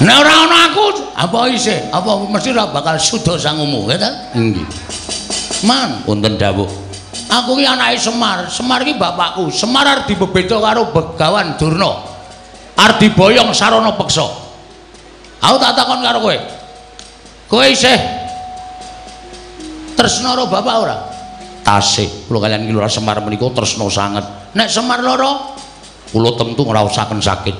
Nek ora ana aku, apa isih? Apa mesti ora bakal suda sangumu, ya ta? Nggih. Man, wonten dawuh. Aku ki anake Semar. Semar ki bapakku. Semar arep dibebeda karo Begawan Durna. Arep diboyong sarana peksa. Aku tak takon karo kowe. Kowe isih tresna karo bapak ora? Tasih. Kula kaliyan Ki Lurah Semar menika tresna sanget. Nek Semar lara, kula tentu ngraosaken sakit.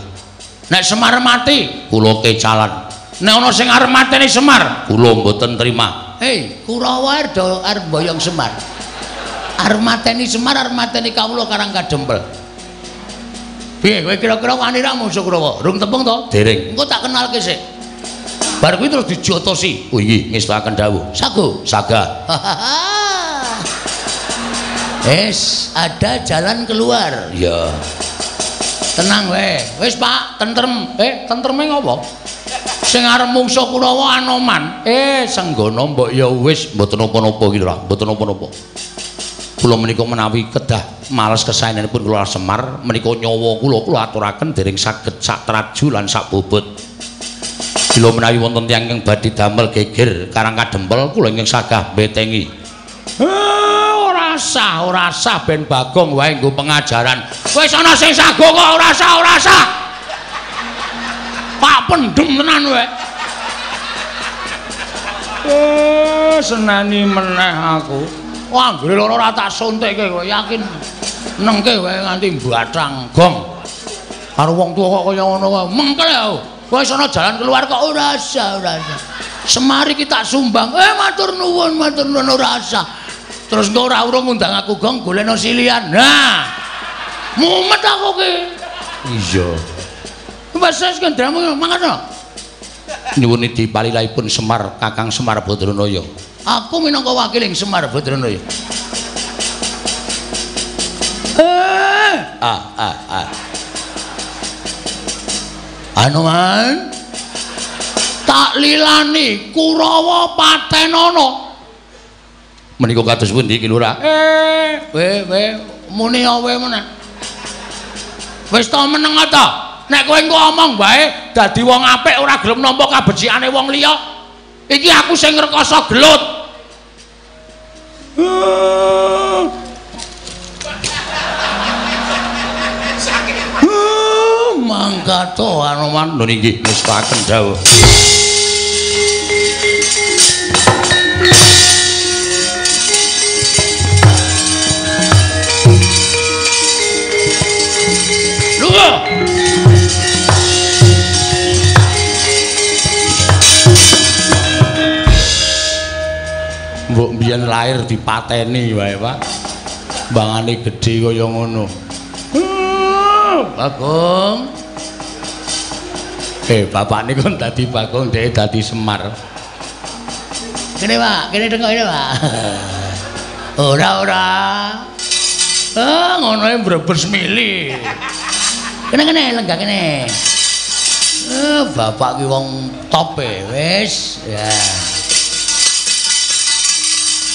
Nek Semar mati, kula kecalan. Nek ana sing arep mateni Semar, kula mboten trima. Hei, Kurawa arep mboyong Semar. Arep mateni Semar, arep mateni kawula Karang Kadempel. Piye kowe kira-kira wani ra musuh Kurawa? Rung tepung to? Dereng. Engko tak kenalke sik. Bar kuwi terus dijotosi. Oh inggih, ngestakaken dawuh. Sago, saga. Wis, ada jalan keluar. Iya. Tenang wae. Wis, Pak, tentrem. Tentreme ngopo? Sing arep mungsuh Kurawa Anoman. Senggono mbok ya wis mboten napa-napa iki lho, mboten napa-napa. Kula menika menawi kedah males kesaenanipun kula Semar menika nyawa kula kula aturaken dereng saged sak traju lan sak bobot. Bila menawi wonten tiyang ingkang badhe damel geger Karang Kadempel kula ingkang sagah mbetengi. Ora sah, ora sah ben Bagong wae nggo pengajaran. Wis ana sing sago kok ora sah, ora sah. Pak pendem tenan wae. Seneni meneh aku. Wah, anggere loro ora tak suntikke kowe yakin. Nengke wae nganti mbathang gong. Karo wong tuwa kok kaya ngono wae. Mengkel aku. Wis ana jalan keluar kok ora sah, ora sah. Semar iki tak sumbang. Matur nuwun, matur nuwun ora sah. Terus engko ora urung ngundang aku gong golekno silian. Nah. Mumet aku ki. Iya. Wis wis kendramu mangkat to. Nyuwun dipalilahipun Semar Kakang Semar Badranaya. Aku minangka wakiling Semar Badranaya. Anoman tak lilani Kurawa patenono. Menika kados pundi Ki Lurah? We muni awe meneh. Wis to meneng ta? Nek kowe engko omong wae dadi wong apik ora gelem nampa kabecikane wong liya. Iki aku sing ngrekoso gelut. Mangkat to Anoman. Lho inggih ngestakaken dawuh. Lho. Mbok mbiyen lahir dipateni wae, Pak. Bangane gedhe kaya ngono. Bagong. Bapak niku dadi Bagong, dhek dadi Semar. Kene, Pak, kene tengok ini, Pak. Ora, ora. Ngono e mbrebes mili. Kene kene lenggah kene. Bapak ki wong top e, wis. Ya.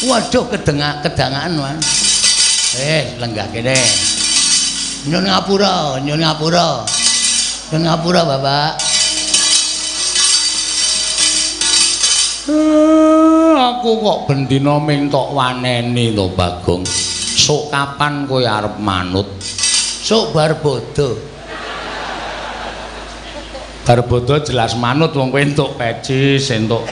Waduh, kedangaan, Mas. Lenggah kene. Nyun ngapura, nyun ngapura. Nyun ngapura, Bapak. Aku kok bendina ming tok waneni to, Bagong. Sok kapan kowe arep manut? Sok bar bodho. Bar bodho jelas manut wong kowe entuk pecis, entuk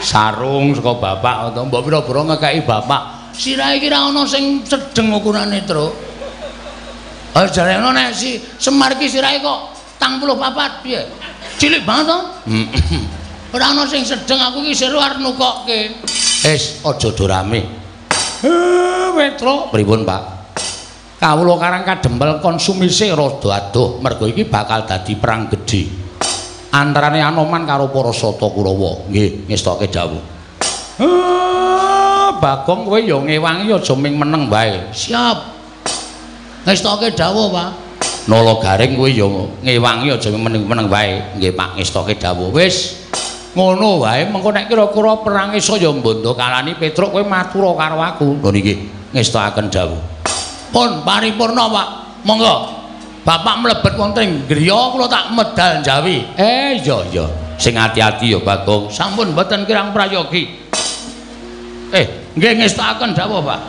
sarung saka bapak atau mbok pira-pira ngekeki bapak. Sirahe iki ra ono sing sedeng ukurane, Truk. Ah jare ono nek si Semar iki sirahe kok 84 piye? Cilik banget to? Ora ono sing sedeng, aku iki seru arep nukokke. Wis aja do rame. Petro, pripun, Pak? Kawula Karang Kadempel konsumise rada adoh mergo iki bakal dadi perang gedhe antarane Anoman karo para Sata Kurawa. Nggih, ngestoke dawuh. Bagong kowe ya ngewangi aja ming meneng wae. Siap. Ngestoke dawuh, Pak. Nala Garing kowe ya ngewangi aja ming meneng wae. Nggih, Pak, ngestoke dawuh. Wis ngono wae, mengko nek kira-kira perange saya mbondo kalani Petruk kowe matura karo aku. Lho niki ngestokaken dawuh. Pun paripurna, Pak. Monggo. Bapak mlebet wonten ing griya kula tak medal njawi. Iya iya. Sing ati-ati ya, Bagong. Sampun mboten kirang prayogi. Nggih ngestokaken dawuh, Pak.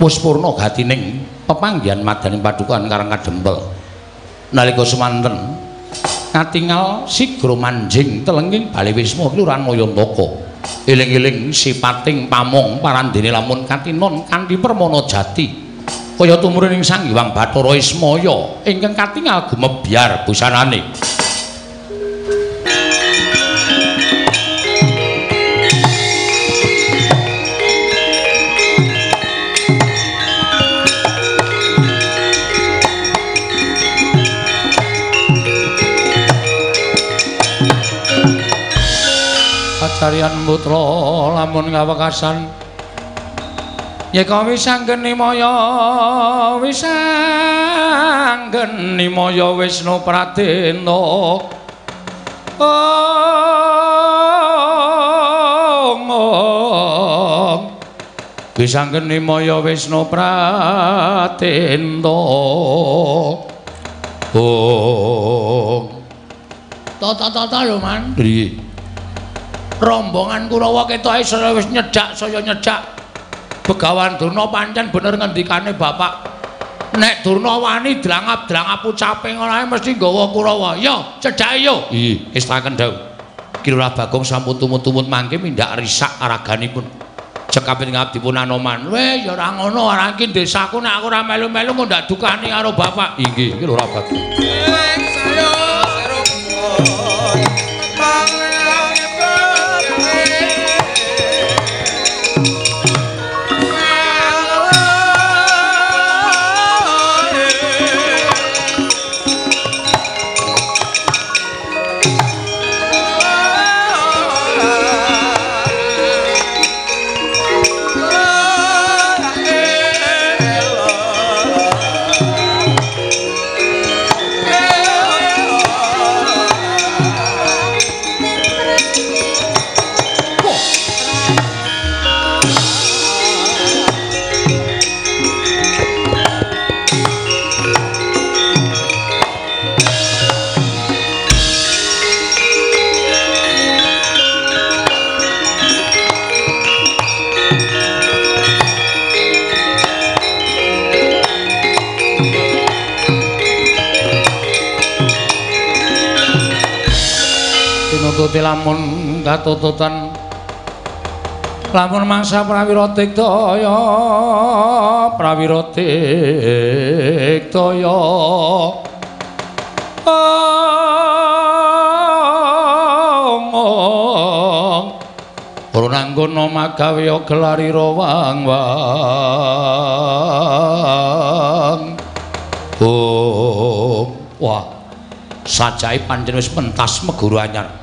Wis purna gatining pepanggihan madaning padukan Karang Kadempel. Nalika semanten katingal sigra manjing telenging bale wisma Kelurahan Mayantaka. Eling-eling sipating pamong parandene lamun katinon kanthi permana jati. Kaya tumurun ing Sang Hyang Bathara Ismaya ingkang katingal gumebyar busanane. Kacarian putra lamun kawekasan yeka wisanggeni maya wisanggeni maya Wisnu Pradena ong wisanggeni maya Wisnu Pradena ong tata-tata lho Man. Piye? Rombongan Kurawa ketoke saya wis nyedak saya nyedak. Begawan Durna pancen bener ngendikane bapak. Nek Durna wani drangap-drangap ucape ngono ae mesti nggawa Kurawa. Yo, cedhake yo. Iya, estaken dawuh. Ki Lurah Bagong sampun tumut-tumut mangke mindak risak raganipun. Cekapit ngabdi pun Anoman. Weh, ya ora ngono, ora iki desaku nek aku ora melu-melu kok ndak dukani karo bapak. Inggih, Ki Lurah Bagong. Tinututi lamun katututan lamun mangsa prawira digdaya prawira digdaya ong ora nanggono magawe gelarira wang wang oh wah sajae pancen wis pentas meguru anyar.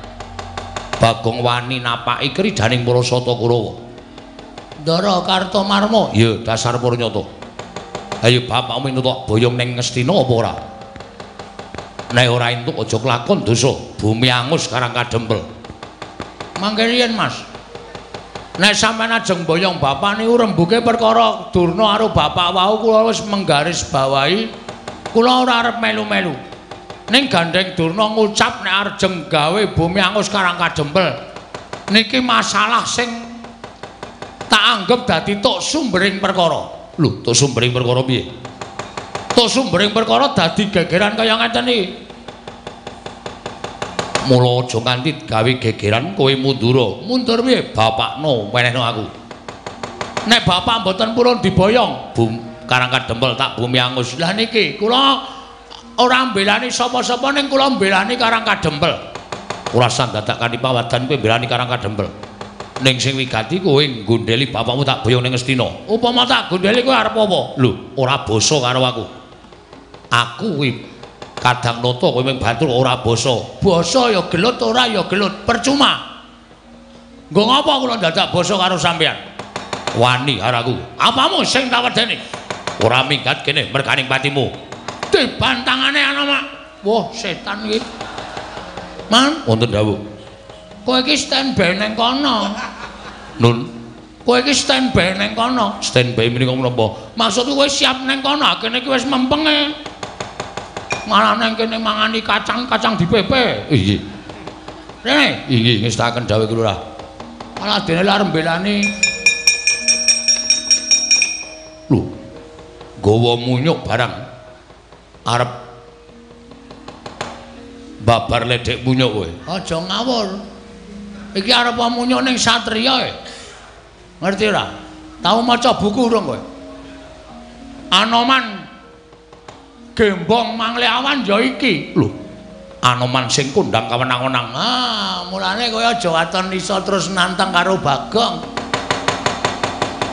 Bagong wani napaki kridaning para sata Kurawa. Ndara Kartomarma. Ya, dasar purnyata. Ayo bapakmu entuk boyong ning Ngastina apa ora? Nek ora entuk aja kelakon dosa, bumi angus Karang Kadempel. Mangke riyen, Mas. Nek sampeyan ajeng boyong bapak niku rembuke perkara Durna karo bapak wau kula wis menggaris bawahi kula ora arep melu-melu. Ning gandeng Durna ngucap nek arjeng gawe bumi angus Karang Kadempel. Niki masalah sing tak anggep dadi tok sumbering perkara. Lho, tok sumbering perkara piye? Tok sumbering perkara dadi gegeran kaya ngeten iki. Mula aja nganti gawe gegeran kowe mundura. Mundur piye? Bapakno wenehno aku. Nek bapak mboten purun diboyong, bum Karang Kadempel tak bumi angus. Lah niki kula ora mbelani sapa-sapa ning kula mbelani Karang Kadempel. Ora usah dadak kanthi pawadan kowe mbelani Karang Kadempel. Ning sing wigati kowe nggondheli bapakmu tak boyong ning Ngastina. Upama tak gondheli kowe arep apa? Lho, ora basa karo aku. Aku kuwi kadang nata kowe mung batur ora basa. Basa ya gelut ora ya gelut, percuma. Nggo ngapa kula dadak basa karo sampeyan? Wani karo aku. Apamu sing tak wedeni? Ora minggat kene merganing patimu. Dibantangane ana mak. Wah, setan iki. Man, wonten dawuh. Kowe iki standby ning kono. Nun, kowe iki standby ning kono. Standby menika menapa? Maksudku kowe siap ning kono, kene iki wis mempenge. Malah nang kene mangani kacang-kacang dipepe. Inggih. Rene, inggih ngestaken dawuh Lurah. Malah dene arep mbelani. Lho, nggawa munyuk barang. Arep babar ledek munyuk kowe. Aja ngawur. Iki arep munyuk ning satriya e. Ngerti ora? Tau maca buku urung kowe? Anoman gembong mangle awan ya iki. Lho, Anoman sing kondang kawenang-wenang. Ah, mulane kowe aja waton iso terus nantang karo Bagong.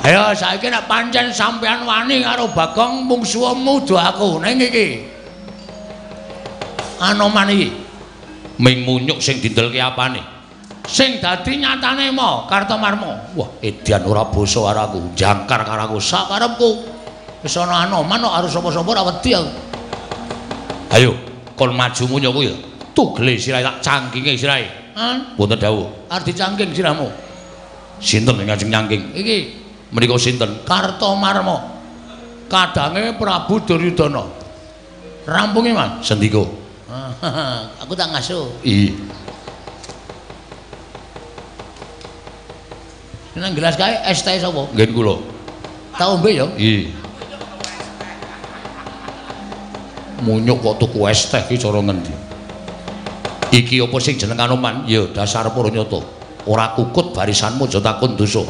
Ayo saiki nek pancen sampean wani karo Bagong mungsuhmu do aku ning iki. Anoman iki ming munyuk sing dindelke apane? Sing dadi nyatane mo Kartomarma. Wah, edian ora basa karo aku, jangkar karo aku sakarepku. Wis ana Anoman kok arep sapa-sapa ora wedi aku. Ayo, kon maju munya kuwi. Tugele sirahe tak cangkinge sirahe. Hah? Wonten dawuh. Arep dicangking sirahmu. Sinten sing ngajeng nyangking? Iki menika sinten? Kartomarma. Kadange Prabu Duryudana. Rampunge, Mas. Sendika. Aku tak ngasuh. Iya. Nang gelas kae es teh sapa? Nggih kula. Tak ombe ya? Iya. Munyuk kok tuku es teh iki cara ngendi? Iki apa sing jeneng Anoman? Ya dasar para nyata. Ora kukut barisanmu aja takon dosa.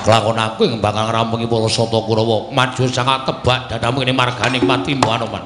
Kelakon aku ing bakal ngrampungi para Sata Kurawa. Maju sangat tebak dadamu kene marganing patimu Anoman.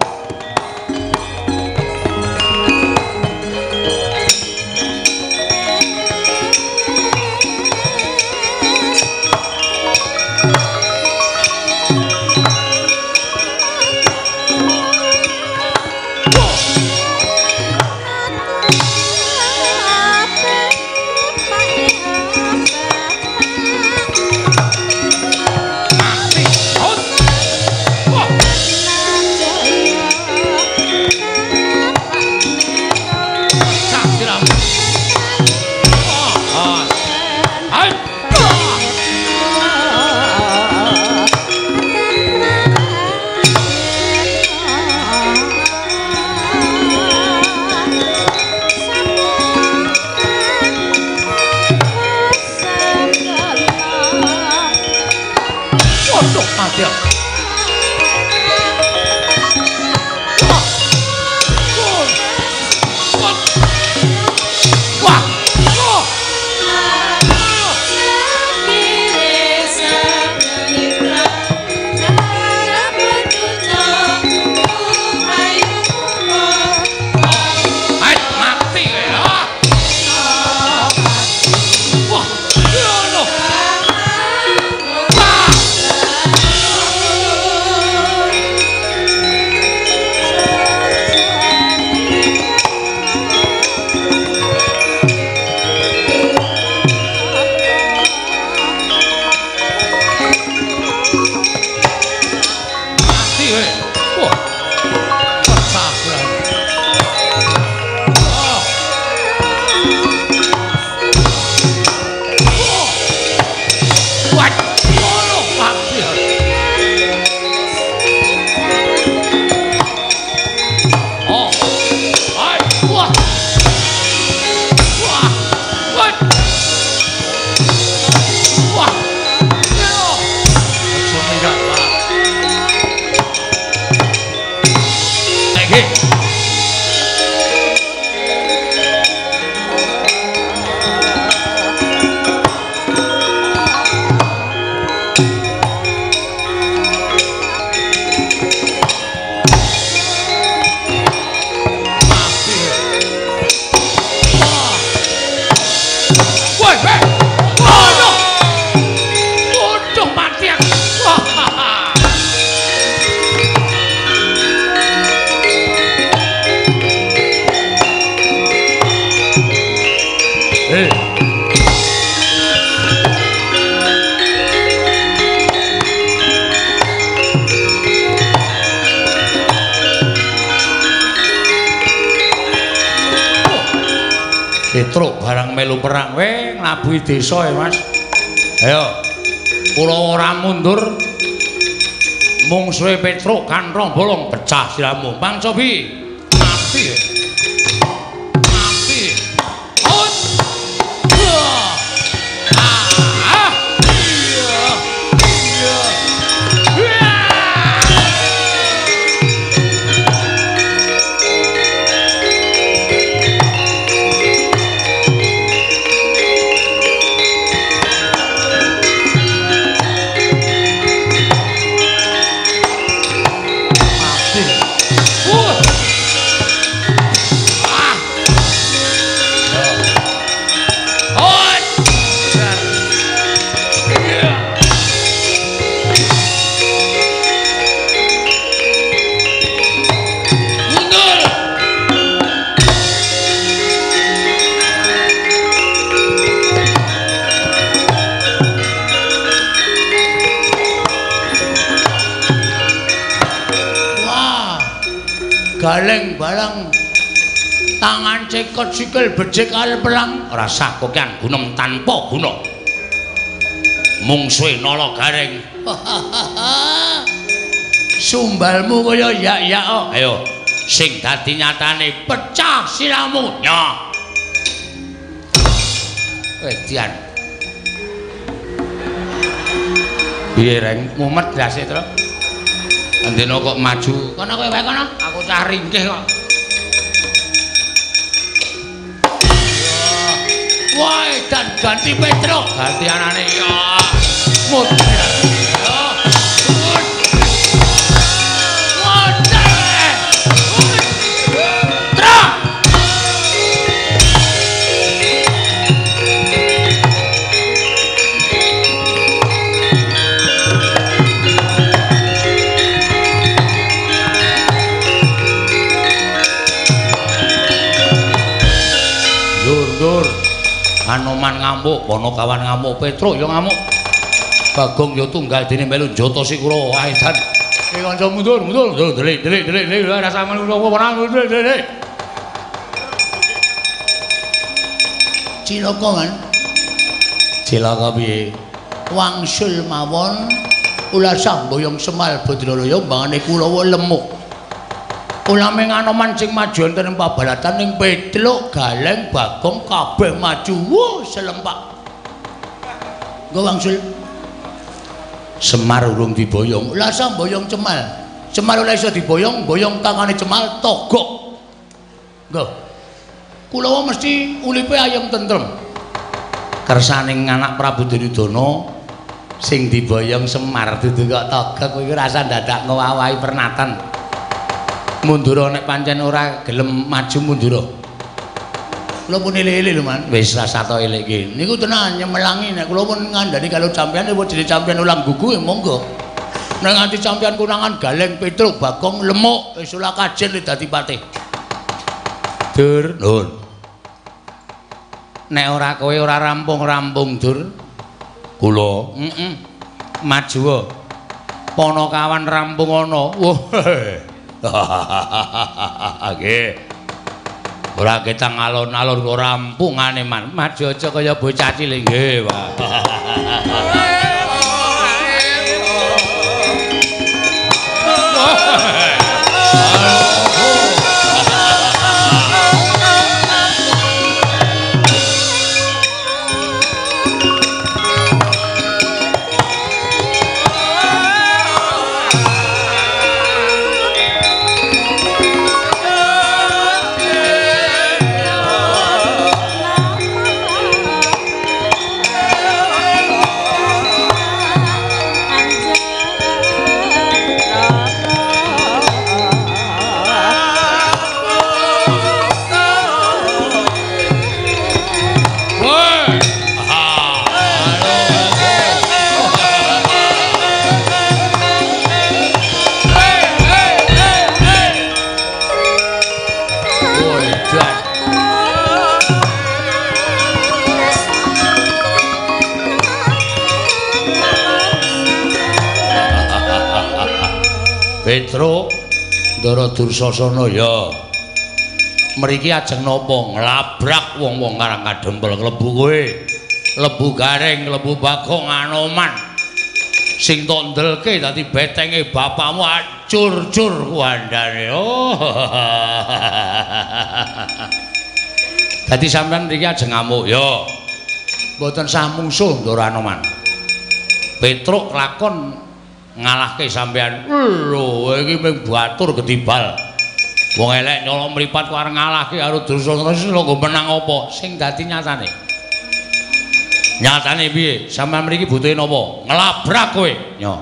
Petruk barang melu perang we nglabuhi desa ya Mas. Ayo. Kula ora mundur. Mungsuhe Petruk kanthong bolong pecah siramu. Mang Cobi. Mati. Mati. Out. Ah. Iya. Iya. Mati. Galeng barang tangan cekot sikil becik kal pelang rasah kokean gunem tanpa guna. Mungsuhe Nala Gareng. Sumbalmu kaya yak-yak. Ayo sing dadi nyatane pecah siramu. Nyoh. Wedian. Piye Reng mumet ndase to? Andena kok maju. Kono kowe wae kono, aku cah ringkih kok. Wah, dan ganti Petruk, ganti anane ya. Mudhar. Anoman ngamuk, Ponokawan ngamuk, Petruk ya ngamuk. Bagong ya tunggal dene melu njotosi kula. Ae dan iki kanca mundur, mundur, mundur, delik, delik, delik, delik, rasa melu ora delik, delik. Cilaka kan? Cilaka piye? Wangsul mawon ulasah mboyong Semal Badralaya mbangane Kulawa lemuk. Ulame Anoman sing maju wonten ing pabalatan ning Petruk, Galeng, Bagong kabeh maju. Wuh, selempak. Nggo wangsul. Semar urung diboyong. Lah sa mboyong Cemal. Cemal ora iso diboyong, boyong tangane Cemal togok. Nggo. Kulawa mesti ulipe ayem tentrem. Kersaning anak Prabu Duryudana sing diboyong Semar dudu kok togok kuwi rasa dadak ngowahi pernatan. Mundura nek pancen ora gelem maju mundura. Kula pun elek-elek lho, Man. Wis rasa to elek iki. Niku tenan nyemelangi nek kula pun ngandani kalau sampean nek jenenge sampean ulang gugu ya monggo. Nek nganti sampean konangan Galeng, Petruk, Bagong, Lemuk wis ora kajen dadi patih. Dur, nun. Nek ora kowe ora rampung-rampung, Dur. Kula, heeh. Maju. Ponokawan rampung ana. Wah. Nggih. Ora ketang alon-alon kok rampungane man. Maju aja kaya bocah cilik nggih, Pak. Petruk Ndara Dursasana ya. Mriki ajeng napa nglabrak wong-wong Karang Kadempel klebu kowe. Klebu Gareng, klebu Bagong, Anoman. Sing tok ndelke dadi betenge bapakmu acur-cur kuandane. Oh. Dadi sampean mriki ajeng ngamuk ya. Mboten sah mungsuh Ndara Anoman. Petruk lakon ngalahke sampean. Lho, iki mung batur gedibal. Wong elek nyolong mripat kok arep ngalahke karo Dursasana lho nggo menang apa? Sing dadi nyatane. Nyatane piye? Sampeyan mriki butuhe napa? Nglabrak kowe. Nyo.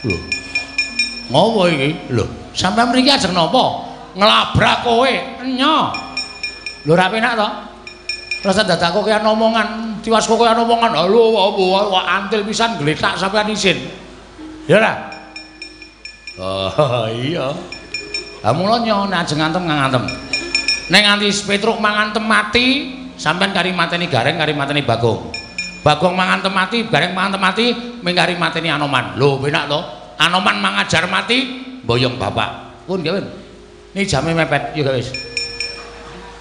Lho. Ngopo iki? Lho, sampeyan mriki ajeng napa? Nglabrak kowe. Nyo. Lho ora penak to? Rasa dadak kok kaya omongan, tiwas kok kaya omongan. Lho, wah antil pisan gletak sampeyan isin. Ya ora? Oh iya. Lah mula nyo nek ajeng ngantem ngantem. Nek nganti Petruk mangantem mati, sampean kari mateni Gareng, kari mateni Bagong. Bagong mangantem mati, Gareng mangantem mati, ming kari mateni Anoman. Lho penak to? Anoman mangajar mati, mboyong bapak. Pun nggih, Win. Ini jame mepet, yo wis.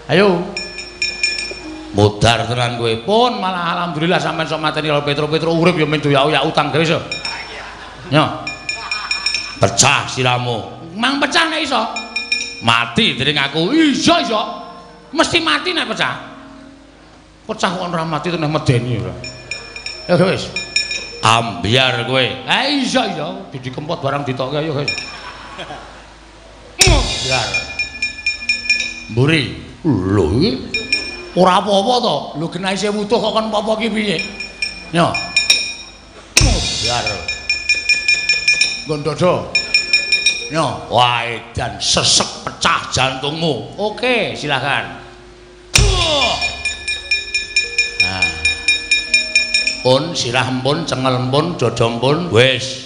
Ayo. Modar tenan kowe pun malah alhamdulillah sampean sok mateni karo Petro-Petro urip ya men doyak-oyak utang gawe iso. Nyo. Pecah siramu. Mang pecah nek iso. Mati dening aku. Iya iso. Mesti mati nek pecah. Pecah kok ora mati teneh medeni ora. Ya wis. Ambyar kowe. Ha iya iya, Didi Kempot barang ditokke ayo guys. Ambyar. Mburi. Lho iki ora apa-apa to. Lho genah isih wutuh kok kon apa-apa ki piye? Nyo. Ambyar. Nggon dodo. Nyo, wah edan sesek pecah jantungmu. Oke, silakan. Nah. Pun sirah empun, cengel empun, dada empun, wis.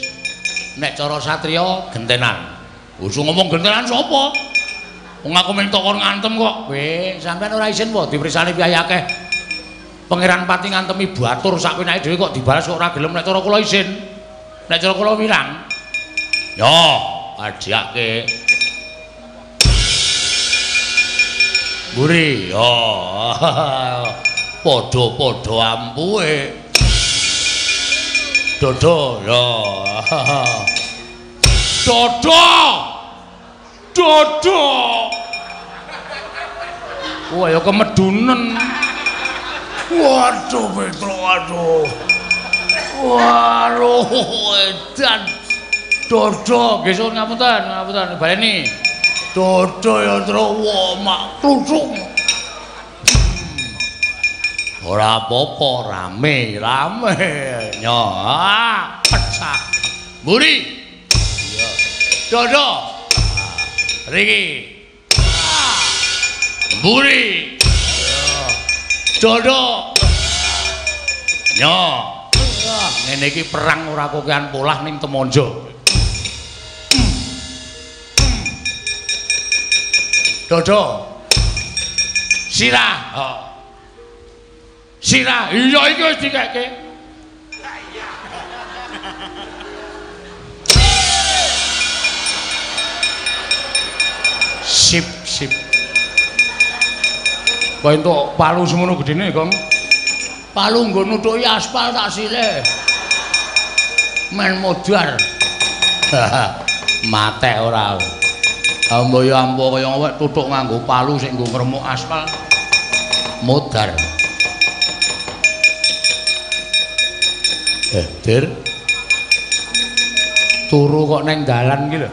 Nek cara satriya gentenan. Wis ngomong gentenan sapa? Wong aku minta kon ngantem kok. Weh, sampean ora isin po dipersani piye akeh. Pangeran Pati ngantemi batur sak penake dhewe kok dibalas kok ora gelem nek cara kula isin. Nek cara kula wirang. Yo, adhiake. Mburi, yo. Padha-padha ampuhe. Dodo, yo. Dodo. Dodo. Wah, ya kemedunen. Waduh, Petro, waduh. Waduh, edan. Dodo, nggih suwun ngapunten, ngapunten baleni. Dodo ya, Tru, wah, mak kluthuk. Ora apa-apa, rame, rame. Nyo, pecah. Mburi. Iya. Dodo. Riki. Mburi. Dodo. Nyo. Ngene iki perang ora kokean polah ning Temonjo. Dodo. Sirah. Oh. Sirah. Iya iki wis dikekke. Sip, sip. Kok entuk palu semono gedene, Gong? Palu nggo nutuki aspal tak silih. Men modar. Matek ora. Ambo ya ambo kaya awake tutuk nganggo palu sing nggo ngremuk aspal. Modar. Dir. Turu kok neng dalan iki lho.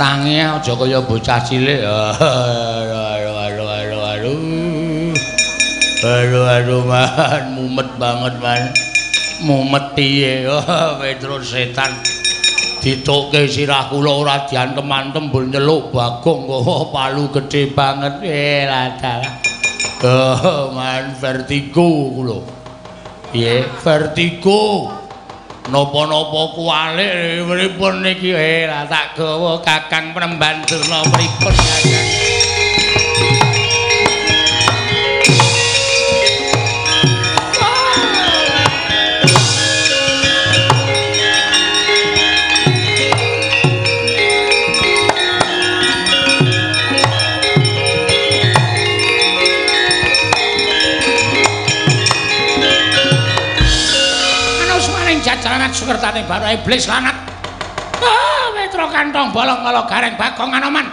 Tangi aja kaya bocah cilik. Aduh aduh aduh aduh. Aduh aduh man, mumet banget man. Mumet piye? Oh, Petro setan. Ditokke sirah kula ora diantem-antem mbur nyeluk Bagong kok palu gedhe banget. Lah dalah. Oh, man vertigo kula. Piye? Vertigo. Napa-napa kuwalik pripun niki? Lah tak gawa Kakang Penemban Durna pripun Kakang? Jalanan sukertane baru iblis lanat. Ah, Petro kantong bolong kala gareng Bagong Anoman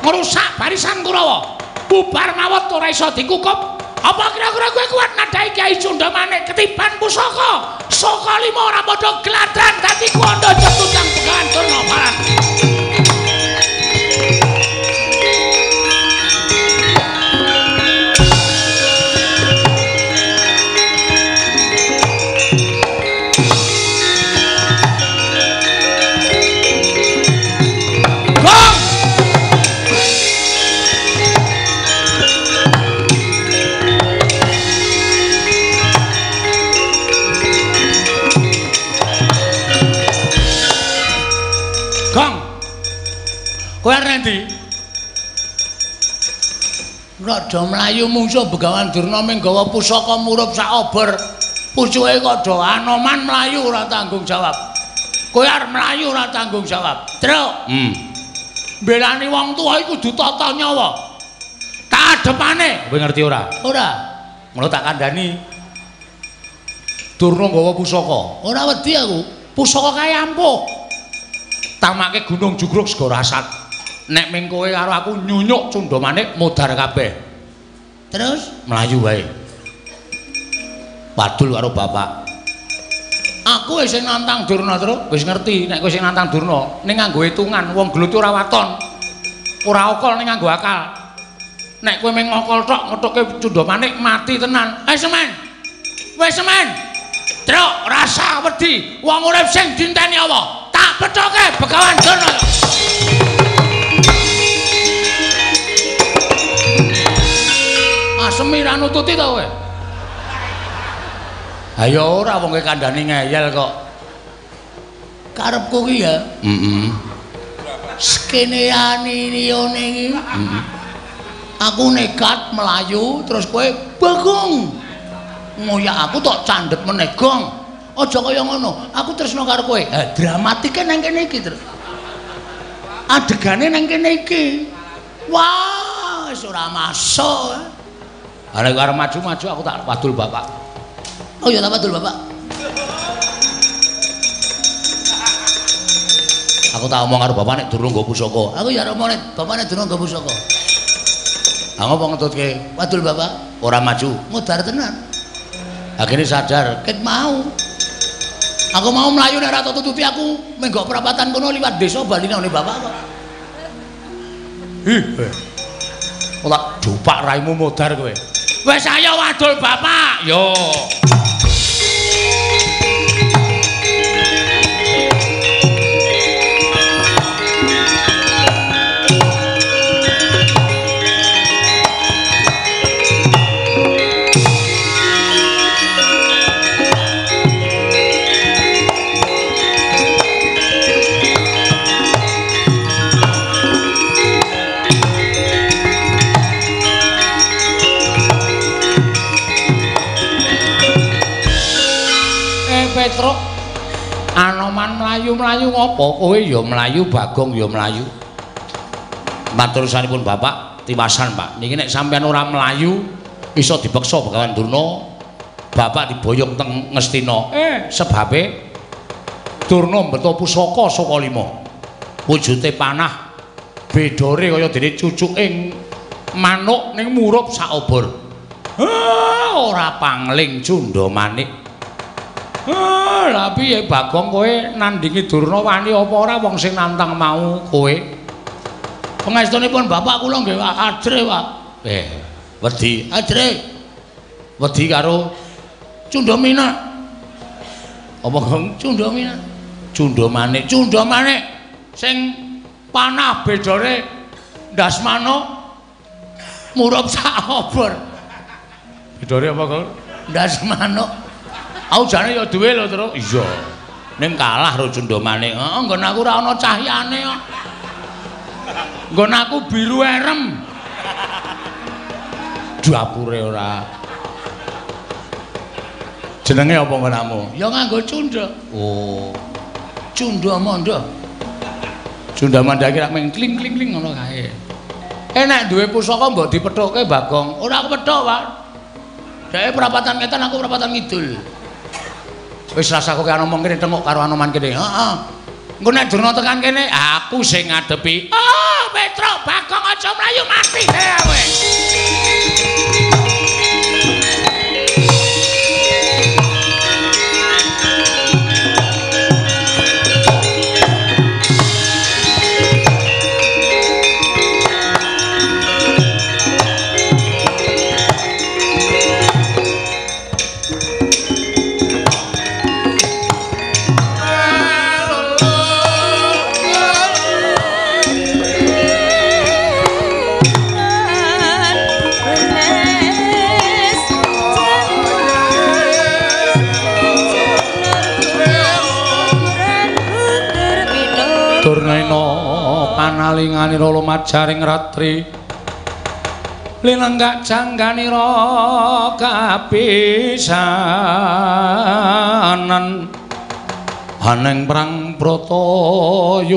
ngrusak barisan Kurawa. Bubar mawot ora iso dikukup. Apa kira-kira kowe kuat nadhahi Kyai Cundamane ketiban pusaka? Saka lima ora padha gladran dadi kuwanda jetutang Begawan Durna Baran. Kowe arep endi? Nek do mlayu mungsuh Begawan Durna ming gawa pusaka murup sak obor. Pucuke kok do Anoman mlayu ora tanggung jawab. Kowe arep mlayu ora tanggung jawab. Truk. Mbelani wong tuwa iku kudu tata nyawa. Tak adepane. Kowe ngerti ora? Ora. Ngono tak kandhani. Durna nggawa pusaka. Ora wedi aku. Pusaka kae ampuh. Tamake gunung jugruk segara asat. Nek ming kowe karo aku nyunyuk Cundamanik modar kabeh. Terus mlayu wae. Wadul karo bapak. Aku wis sing nantang Durna, Truk. Wis ngerti nek kowe sing nantang Durna, ning nganggo hitungan wong gelut ora waton. Ora okol ning nganggo akal. Nek kowe mung ngokol tok ngethuke Cundamanik mati tenan. Eh semen. Wis semen. Truk rasa wedi wong urip sing dinteni apa? Tak pethoke Begawan Durna. Asemi ra nututi to kowe? Ayo ora wong kowe kandhani ngeyel kok. Karepku ki ya. Heeh. Skeneane liyane iki. Heeh. Aku nekat melayu terus kowe Bagong. Ngoyak aku tok candhet meneh gong. Aja kaya ngono. Aku tresno karo kowe. Ha dramatike nang kene iki, Truk. Adegane nang kene iki. Wah, wis ora masuk. Ha nek arep maju-maju aku tak wadul bapak. Oh ya tak wadul bapak. Aku tak omong karo bapak nek durung nggo pusaka. Aku ya omong nek bapak nek durung nggo pusaka. Ha ngopo ngetutke? Wadul bapak. Ora maju. Modar tenan. Akhirnya sadar ket mau. Aku mau mlayu nek ora tututi aku menggok perapatan kono liwat desa bali nang bapak kok. Ih. Ora dupak raimu modar kowe. Wis ayo wadul bapak. Yo. Petruk, Anoman mlayu-mlayu ngopo? Kowe ya mlayu, Bagong ya mlayu. Matur sampun Bapak, tiwasan Pak. Niki nek sampean ora mlayu iso dipeksa Begawan Durna, Bapak diboyong teng Ngastina. Sebabe Durna mbeto pusaka saka lima. Wujute panah bedore kaya dene cucuke manuk ning murup sak obor. Ora pangling Cundamanik. Lah piye Bagong kowe nandingi Durna wani apa ora wong sing nantang mau kowe? Pangestunipun bapak kula nggih ajre, Pak. Wedi. Ajre. Wedi karo Cundamina. Apa Gong? Cundamina. Cundamanik. Cundamanik sing panah bedore ndas manuk murup sak obor. Bedore apa, Gong? Ndas manuk. Aku jane ya duwe lho, Truk. Iya. Ning kalah karo Cundamanik. Heeh, nggon aku ora ana cahyane kok. Nggon aku biru erem. Dapure ora. Jenenge apa nggonamu? Ya nganggo cunda. Oh. Cunda manda. Cunda manda iki rak mung kling-kling-kling ngono kae. Nek duwe pusaka mbok dipethuke Bagong. Ora aku pethuk, Pak. Dheke perapatan ngetan, aku perapatan ngidul. Wis rasa kowe ngomong kene tengok karo Anoman kene. Heeh. Engko nek Durna tekan kene, aku sing ngadepi. Ah, Petruk, Bagong aja mlayu mati kowe. Durnaina panalinganira lumajaring ratri linenggak jangganira kapisanan aneng perang Bratayuda.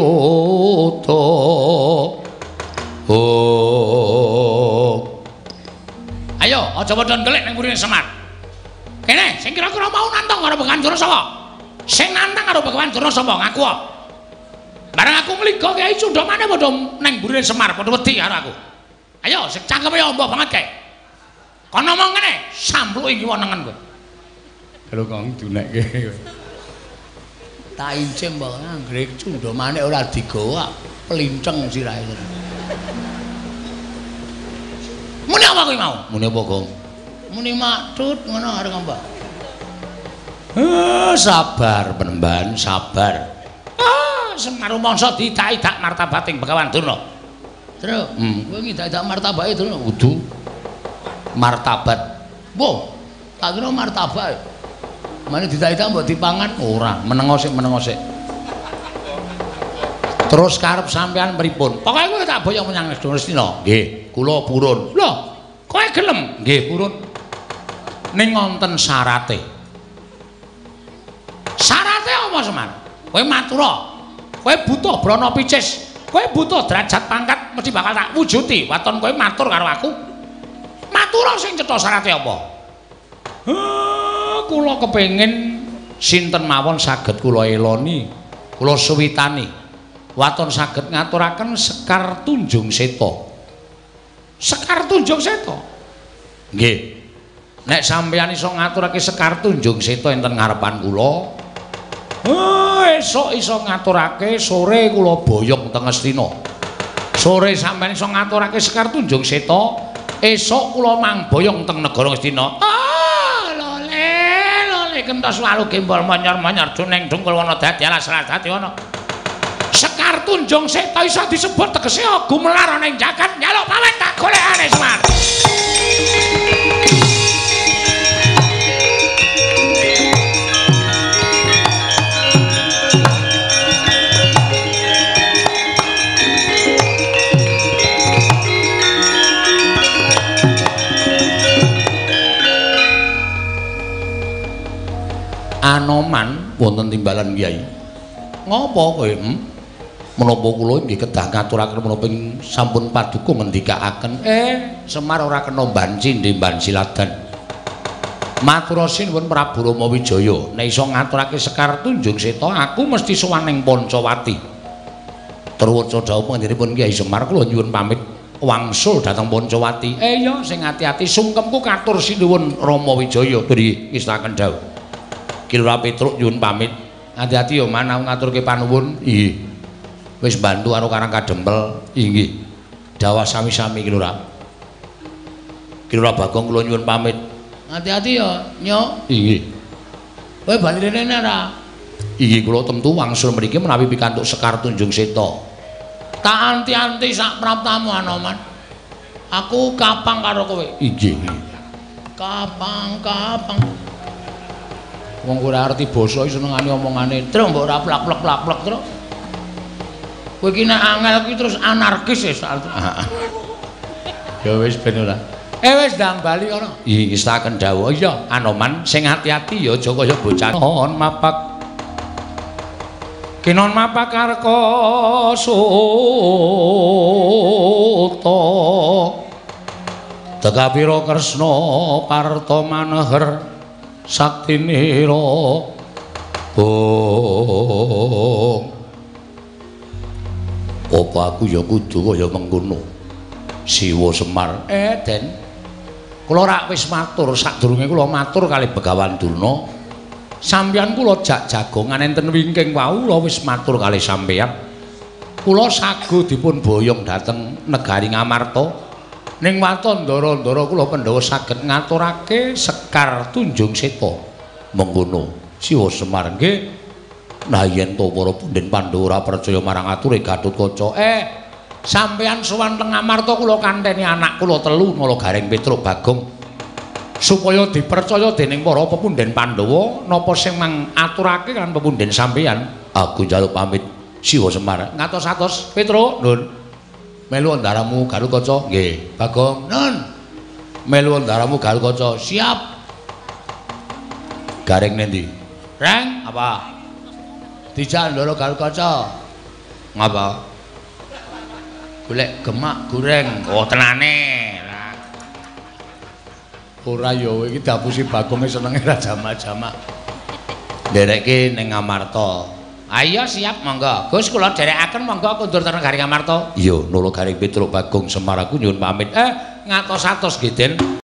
suta. Oh. Ayo, aja padha ndelik ning mburine Semar. Kene, sing kira-kira mau nantang karo Begawan Durna sapa? Sing nantang karo Begawan Durna sapa? Ngaku. Bareng aku ngliga Kyai Cundamane padha ning mburine Semar, padha wedi karo aku. Ayo, sing cangkeme ya ombo banget kae. Kono ngomong ngene, sampluki kiwa nengen kowe. Lho kok dunekke. Tak incim mbok anggere Cundamane ora digawa, plinceng sirahe. Muni apa kowe mau? Muni apa, Gong? Muni maktut ngono arep ngomong. Sabar penemban, sabar. Ah, Semar rumangsa diidak-idak martabating Begawan Durna. Tru, kowe ngidak-idak martabake Durna? Kudu martabat. Wah, tak kira martabak. Mane diidak-idak mbok dipangan ora, menengo sik, menengo sik. Terus karep sampean pripun? Pokoke kowe tak boyong menyang Ngastina. Nggih, kula purun. Lho, kowe gelem? Nggih, purun. Ning wonten syarate. Syarate apa, Semar? Kowe matura. Kowe butuh brana picis. Kowe butuh derajat pangkat mesti bakal tak wujuti. Waton kowe matur karo aku. Matura sing cetha syarate apa? Kula kepengin sinten mawon saged kula eloni, kula suwitani. Waton saged ngaturaken Sekar Tunjung Seta. Sekar Tunjung Seta? Nggih. Nek sampeyan iso ngaturake Sekar Tunjung Seta enten ngarepan kula, esuk iso ngaturake, sore kula boyong teng Ngastina. Sore sampeyan iso ngaturake Sekar Tunjung Seta, esuk kula mangboyong teng negara Ngastina. Ah, lole, lole kentos walu gembol monyor-monyor duneng dungkul wana dadi alas dadi ana. Sekar Tunjung Seta iso disebut tegese gumelar ana ing jagat njaluk pamit tak golekane Semar. Anoman wonten timbalan Kyai. Ngopo kowe? Menapa kula nggih kedah ngaturaken menapa sampun paduka ngendikaaken. Semar ora kena banci ndemban siladan. Matur sinuwun Prabu Rama Wijaya, nek iso ngaturake Sekar Tunjung Seta, aku mesti sowan ning Pancawati. Truwaca dawuh panjenenganipun Kyai Semar, kula nyuwun pamit wangsul dhateng Pancawati. Iya, sing ati-ati sungkemku katur sinuwun Rama Wijaya. Nggih, ngestaken dawuh. Ki Lurah Petruk nyuwun pamit. Ati-ati ya man, aku ngaturke panuwun. Nggih. Wis bantu karo Karang Kadempel. Inggih. Dawah sami-sami Ki Lurah. Ki Lurah Bagong kula nyuwun pamit. Ati-ati ya, Nyok. Inggih. Kowe bali rene ora? Inggih, kula tentu wangsul mriki menawi pikantuk Sekar Tunjung Seta. Tak anti-anti sak praptamu Anoman. Aku kapang karo kowe. Inggih. Kapang-kapang. Wong ora arti basa iki senengane omongane. Truk mbok ora plak-plak-plak truk. Kowe iki nek angel kuwi terus anarkis wis. Ya wis ben ora. Wis ndang bali kono. Iki ngestaken dawuh. Iya, Anoman sing ati-ati ya aja kaya bocah. Non mapak. Kinon mapak arka suta. Tekapira Kresna parta maneher saktinira. Oh. Apa aku ya kudu kaya mengkono? Siwa Semar. Den. Kula rak wis matur sadurunge kula matur kalih Begawan Durna. Sampeyan kula jak jagongan enten wingking wau kula wis matur kalih sampeyan. Kula sago dipun boyong dhateng negari Ngamarta. Ning waton ndara-ndara kula Pandhawa saged ngaturake Sekar Tunjung Seta. Mengkono. Siwa Semar nggih. Nah yen to para punden Pandhawa ora percaya marang ature Gatotkaca. Sampeyan sowan teng Ngamarta kula kanteni anak kula telu Nala Gareng Petruk Bagong supaya dipercaya dening para pepunden Pandhawa napa sing mangaturake kan pepunden sampeyan. Aku njaluk pamit Siwa Semar. Ngatos-atos Petruk, Nun. Melu ndaramu Gatotkaca. Nggih, Bagong. Nun. Melu ndaramu Gatotkaca. Siap. Gareng nendi? Reng, apa? Dijak ndara Gatotkaca. Ngapa? Golek gemak goreng. Oh tenane. Ora ya iki diapusi Bagonge senenge ra jamak-jamak. Nderekke ning Ngamarta. Ayo siap monggo. Gus kula dherekaken monggo kundur ten Garing Ngamarta. Iya, Nolo Garing Petruk Bagong Semar aku nyuwun pamit. Ngatos-atos nggih Den.